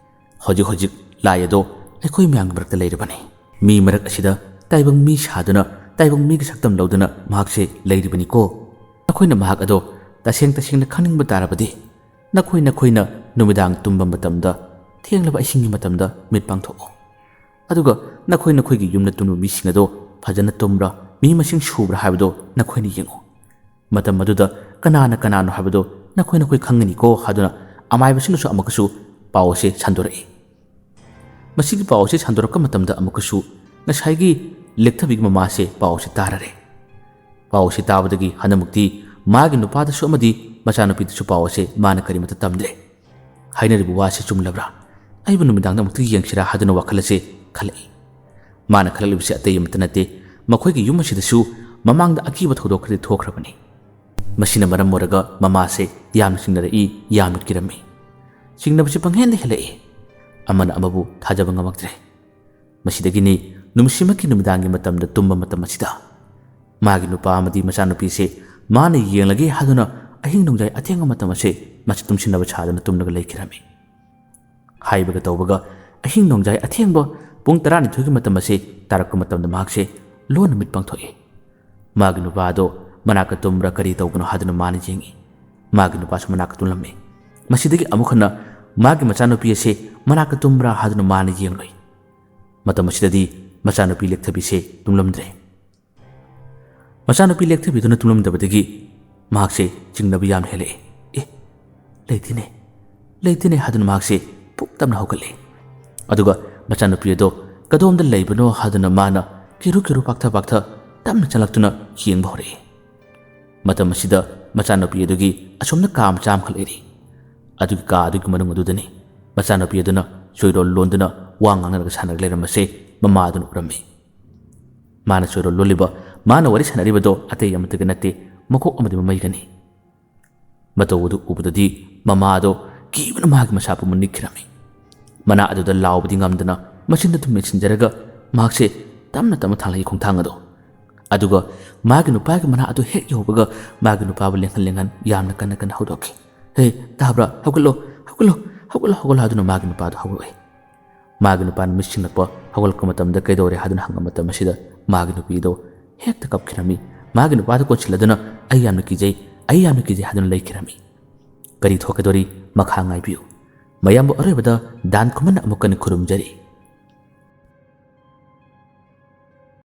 ꯍꯧꯖꯤꯛ ꯍꯧꯖꯤꯛ ꯂꯥꯏ ꯑꯗꯣ ꯑꯩꯈꯣꯏ ꯃꯌꯥꯝꯒꯤ ꯃꯔꯛꯇ ꯂꯩꯔꯕꯅꯤ꯫ ꯃꯤ ꯃꯔꯛ ꯑꯁꯤꯗ ꯇꯥꯏꯕꯪ ꯃꯤ ꯁꯥꯗꯨꯅ, ꯇꯥꯏꯕꯪ ꯃꯤꯒꯤ ꯁꯛꯇꯝ ꯂꯧꯗꯨꯅ ꯃꯍꯥꯛꯁꯦ ꯂꯩꯔꯤꯕꯅꯤꯀꯣ꯫ ꯅꯈꯣꯏꯅ ꯃꯍꯥꯛ ꯑꯗꯣ ꯇꯁꯦꯡ ꯇꯁꯦꯡꯅ ꯈꯪꯅꯤꯡꯕ ꯇꯥꯔꯕꯗꯤ, ꯅꯈꯣꯏ ꯅꯈꯣꯏꯅ ꯅꯨꯃꯤꯗꯥꯡ ꯇꯨꯝꯕ ꯃꯇꯝꯗ, ꯊꯦꯡꯂꯕ ꯑꯍꯤꯡꯒꯤ ꯃꯇꯝꯗ ꯃꯤꯠ ꯄꯥꯡꯊꯣꯛꯎ꯫ ꯑꯗꯨꯒ ꯅꯈꯣꯏ ꯅꯈꯣꯏꯒꯤ ꯌꯨꯝꯗ ꯇꯨꯝꯕ ꯃꯤꯁꯤꯡ ꯑꯗꯣ ꯐꯖꯅ ꯇꯨꯝꯕ꯭ꯔꯥ, ꯃꯤ ꯃꯁꯤꯡ ꯁꯨꯕ꯭ꯔꯥ ꯍꯥꯏꯕꯗꯣ ꯅꯈꯣꯏꯅ ꯌꯦꯡꯉꯨ꯫ ꯃꯇꯝ ꯑꯗꯨꯗ ꯀꯅꯥꯅ ꯀꯅꯥꯅꯣ ꯍꯥꯏꯕꯗꯣ ꯅꯈꯣꯏ ꯅꯈꯣꯏ ꯈꯪꯒꯅꯤꯀꯣ" ꯍꯥꯏꯗꯨꯅ ꯑꯃꯥꯏꯕꯁꯤꯡꯅꯁꯨ ꯑꯃꯨꯛꯀꯁꯨ ꯄꯥꯎ ꯑꯁꯤ ꯁꯟꯗꯣꯔꯛꯏ꯫ ꯃꯁꯤꯒꯤ ꯄꯥꯎ ꯑꯁꯤ ꯁꯟꯗꯣꯔꯛꯄ ꯃꯇꯝꯗ ꯑꯃꯨꯛꯀꯁꯨ ꯉꯁꯥꯏꯒꯤ ꯂꯦꯛꯊꯕꯤꯒꯤ ꯃꯃꯥꯁꯦ ꯄꯥꯎ ꯑꯁꯤ ꯇꯥꯔꯔꯦ꯫ ꯄꯥꯎ ꯑꯁꯤ ꯇꯥꯕꯗꯒꯤ ꯍꯟꯗꯛꯃꯨꯛꯇꯤ ꯃꯥꯒꯤ ꯅꯨꯄꯥꯗꯁꯨ ꯑꯃꯗꯤ ꯃꯆꯥꯅꯨꯄꯤꯗꯁꯨ ꯄꯥꯎ ꯑꯁꯤ ꯃꯥꯅ ꯀꯔꯤꯃꯠꯇ ꯇꯝꯗ꯭ꯔꯦ꯫ "ꯍꯥꯏꯅꯔꯤꯕ ꯋꯥꯁꯤ ꯆꯨꯝꯂꯕ꯭ꯔꯥ? ꯑꯩꯕꯨ ꯅꯨꯃꯤꯗꯥꯡꯗ ꯑꯃꯨꯛꯇ ꯌꯦꯡꯁꯤꯔꯥ?" ꯍꯥꯏꯗꯨꯅ ꯋꯥꯈꯜ ꯑꯁꯤ ꯈꯜꯂꯛꯏ꯫ ꯃꯥꯅ ꯈꯜꯂꯛꯂꯤꯕꯁꯤ ꯑꯇꯩ ꯑꯃꯠꯇ ꯅꯠꯇꯦ, ꯃꯈꯣꯏꯒꯤ ꯌꯨꯝ ꯑꯁꯤꯗꯁꯨ ꯃꯃꯥꯡꯗ ꯑꯀꯤꯕ ꯊꯧꯗꯣꯛ ꯈꯔꯗꯤ ꯊꯣꯛꯈ꯭ꯔꯕꯅꯤ꯫ ꯃꯁꯤꯅ ꯃꯔꯝ ꯑꯣꯏꯔꯒ ꯃꯃꯥꯁꯦ ꯌꯥꯝꯅ ꯆꯤꯡꯅꯔꯛꯏ, ꯌꯥꯝꯅ ꯀꯤꯔꯝꯃꯤ꯫ ꯆꯤꯡꯅꯕꯁꯤ ꯄꯪꯍꯦꯟꯗ ꯍꯦꯜꯂꯛꯏ꯫ ꯑꯃꯅ ꯑꯃꯕꯨ ꯊꯥꯖꯕ ꯉꯝꯃꯛꯇ꯭ꯔꯦ꯫ ꯃꯁꯤꯗꯒꯤꯅꯤ ꯅꯨꯃꯤꯠꯁꯤꯃꯛꯀꯤ ꯅꯨꯃꯤꯗꯥꯡꯒꯤ ꯃꯇꯝꯗ ꯇꯨꯝꯕ ꯃꯇꯝ ꯑꯁꯤꯗ ꯃꯥꯒꯤ ꯅꯨꯄꯥ ꯑꯃꯗꯤ ꯃꯆꯥꯅꯨꯄꯤꯁꯦ ꯃꯥꯅ ꯌꯦꯡꯂꯒꯦ ꯍꯥꯏꯗꯨꯅ ꯑꯍꯤꯡ ꯅꯣꯡꯌꯥꯏ ꯑꯊꯦꯡꯕ ꯃꯇꯝ ꯑꯁꯦ ꯃꯁꯤ ꯇꯨꯝꯁꯤꯟꯅꯕ ꯁꯥꯗꯨꯅ ꯇꯨꯝꯂꯒ ꯂꯩꯈꯤꯔꯝꯃꯤ꯫ ꯍꯥꯏꯕꯒ ꯇꯧꯕꯒ ꯑꯍꯤꯡ ꯅꯣꯡꯌꯥꯏ ꯑꯊꯦꯡꯕ ꯄꯨꯡ ꯇꯔꯥꯅꯤꯊꯣꯏꯒꯤ ꯃꯇꯝ ꯑꯁꯦ ꯇꯥꯔꯛꯄ ꯃꯇꯝꯗ ꯃꯍꯥꯛꯁꯦ ꯂꯣꯟꯅ ꯃꯤꯠ ꯄꯥꯡꯊꯣꯛꯏ꯫ ꯃꯥꯒꯤ ꯅꯨꯄꯥ ꯑꯗꯣ ꯃꯅꯥꯛꯇ ꯇꯨꯝꯕ꯭ꯔꯥ ꯀꯔꯤ ꯇꯧꯕꯅꯣ ꯍꯥꯏꯗꯨꯅ ꯃꯥꯅ ꯌꯦꯡꯉꯤ꯫ ꯃꯥꯒꯤ ꯅꯨꯄꯥꯁꯨ ꯃꯅꯥꯛꯇ ꯇꯨꯝꯂꯝꯃꯤ꯫ ꯃꯁꯤꯗꯒꯤ ꯑꯃꯨꯛ ꯍꯟꯅ ꯃꯥꯒꯤ ꯃꯆꯥꯅꯨꯄꯤ ꯑꯁꯦ ꯃꯅꯥꯛꯇ ꯇꯨꯝꯕ꯭ꯔꯥ ꯍꯥꯏꯗꯨꯅ ꯃꯥꯅ ꯌꯦꯡꯂꯨꯏ꯫ ꯃꯇꯝ ꯑꯁꯤꯗꯗꯤ ꯃꯆꯥꯅꯨꯄꯤ ꯂꯦꯛꯊꯕꯤꯁꯦ ꯇꯨꯝꯂꯝꯗ꯭ꯔꯦ꯫ ꯃꯆꯥꯅꯨꯄꯤ ꯂꯦꯛꯊꯕꯤꯗꯨꯅ ꯇꯨꯝꯂꯝꯗꯕꯗꯒꯤ ꯃꯍꯥꯛꯁꯦ ꯆꯤꯡꯅꯕ ꯌꯥꯝꯅ ꯍꯦꯜꯂꯛꯑꯦ꯫ "ꯑꯦ, ꯂꯩꯇꯦꯅꯦ, ꯂꯩꯇꯦꯅꯦ" ꯍꯥꯏꯗꯨꯅ ꯃꯍꯥꯛꯁꯦ ꯄꯨꯛ ꯇꯞꯅ ꯍꯧꯒꯠꯂꯦ꯫ ꯑꯗꯨꯒ ꯃꯆꯥꯅꯨꯄꯤ ꯑꯗꯣ ꯀꯗꯣꯝꯗ ꯂꯩꯕꯅꯣ ꯍꯥꯏꯗꯨꯅ ꯃꯥꯅ ꯀꯤꯔꯨ ꯀꯤꯔꯨ ꯄꯥꯛꯊ ꯄꯥꯛꯊ ꯇꯞꯅ ꯆꯪꯂꯛꯇꯨꯅ ꯌꯦꯡꯕ ꯍꯧꯔꯛꯏ꯫ ꯃꯇꯝ ꯑꯁꯤꯗ ꯃꯆꯥꯅꯨꯄꯤ ꯑꯗꯨꯒꯤ ꯑꯁꯣꯝꯗ ꯀꯥ ꯃꯆꯥ ꯑꯃꯈꯛ ꯂꯩꯔꯤ꯫ ꯑꯗꯨꯒꯤ ꯀꯥ ꯑꯗꯨꯒꯤ ꯃꯅꯨꯡ ꯑꯗꯨꯗꯅꯤ ꯃꯆꯥꯅꯨꯄꯤ ꯑꯗꯨꯅ ꯆꯣꯏꯔꯣꯜ ꯂꯣꯟꯗꯨꯅ ꯋꯥ ꯉꯥꯡꯅꯔꯒ ꯁꯥꯟꯅꯔꯒ ꯂꯩꯔꯝꯕꯁꯦ ꯃꯃꯥ ꯑꯗꯨꯅ ꯎꯔꯝꯃꯤ꯫ ꯃꯥꯅ ꯆꯣꯏꯔꯣꯜ ꯂꯣꯜꯂꯤꯕ, ꯃꯥꯅ ꯋꯥꯔꯤ ꯁꯥꯟꯅꯔꯤꯕꯗꯣ ꯑꯇꯩ ꯑꯃꯠꯇꯒ ꯅꯠꯇꯦ, ꯃꯀꯣꯛ ꯑꯃꯗꯤ ꯃꯃꯩꯒꯅꯤ꯫ ꯃꯇꯧ ꯑꯗꯨ ꯎꯕꯗꯗꯤ ꯃꯃꯥ ꯑꯗꯣ ꯀꯤꯕꯅ ꯃꯍꯥꯛꯀꯤ ꯃꯁꯥ ꯄꯨꯝꯕ ꯅꯤꯛꯈꯤꯔꯝꯃꯤ꯫ ꯃꯅꯥ ꯑꯗꯨꯗ ꯂꯥꯎꯕꯗꯤ ꯉꯝꯗꯅ ꯃꯆꯤꯟ ꯑꯗꯨ ꯃꯦꯠꯁꯤꯟꯖꯔꯒ ꯃꯍꯥꯛꯁꯦ ꯇꯞꯅ ꯇꯞꯅ ꯊꯥꯡꯂꯛꯏ ꯈꯣꯡꯊꯥꯡ ꯑꯗꯣ꯫ ꯑꯗꯨꯒ ꯃꯥꯒꯤ ꯅꯨꯄꯥꯒꯤ ꯃꯅꯥ ꯑꯗꯨ ꯍꯦꯛ ꯌꯧꯕꯒ ꯃꯥꯒꯤ ꯅꯨꯄꯥꯕꯨ ꯂꯦꯡꯍꯟ ꯂꯦꯡꯍꯟ ꯌꯥꯝꯅ ꯀꯟꯅ ꯀꯟꯅ ꯍꯧꯗꯣꯛꯈꯤ꯫ "ꯍꯦ, ꯇꯥꯕ꯭ꯔꯥ? ꯍꯧꯒꯠꯂꯣ, ꯍꯧꯒꯠꯂꯣ, ꯍꯧꯒꯠꯂꯣ, ꯍꯧꯒꯠꯂꯣ" ꯍꯥꯏꯗꯨꯅ ꯃꯥꯒꯤ ꯅꯨꯄꯥ ꯑꯗꯨ ꯍꯧꯒꯠꯂꯛꯏ꯫ ꯃꯥꯒꯤ ꯅꯨꯄꯥꯅ ꯃꯤꯠ ꯁꯤꯡꯂꯛꯄ, ꯍꯧꯒꯠꯂꯛꯄ ꯃꯇꯝꯗ ꯀꯩꯗꯧꯔꯦ ꯍꯥꯏꯗꯨꯅ ꯍꯪꯕ ꯃꯇꯝ ꯑꯁꯤꯗ ꯃꯥꯒꯤ ꯅꯨꯄꯤꯗꯣ ꯍꯦꯛꯇ ꯀꯞꯈꯤꯔꯝꯃꯤ꯫ ꯃꯥꯒꯤ ꯅꯨꯄꯥꯗ ꯀꯣꯟꯁꯤꯜꯂꯗꯨꯅ "ꯑꯩ ꯌꯥꯝꯅ ꯀꯤꯖꯩ, ꯑꯩ ꯌꯥꯝꯅ ꯀꯤꯖꯩ" ꯍꯥꯏꯗꯨꯅ ꯂꯩꯈꯤꯔꯝꯃꯤ꯫ ꯀꯔꯤ ꯊꯣꯛꯀꯗꯧꯔꯤ? ꯃꯈꯥ ꯉꯥꯏꯕꯤꯌꯨ꯫ ꯃꯌꯥꯝꯕꯨ ꯑꯔꯣꯏꯕꯗ ꯗꯥꯟ ꯈꯨꯃꯟꯅ ꯑꯃꯨꯛ ꯀꯟꯅ ꯈꯨꯔꯨꯝꯖꯔꯤ꯫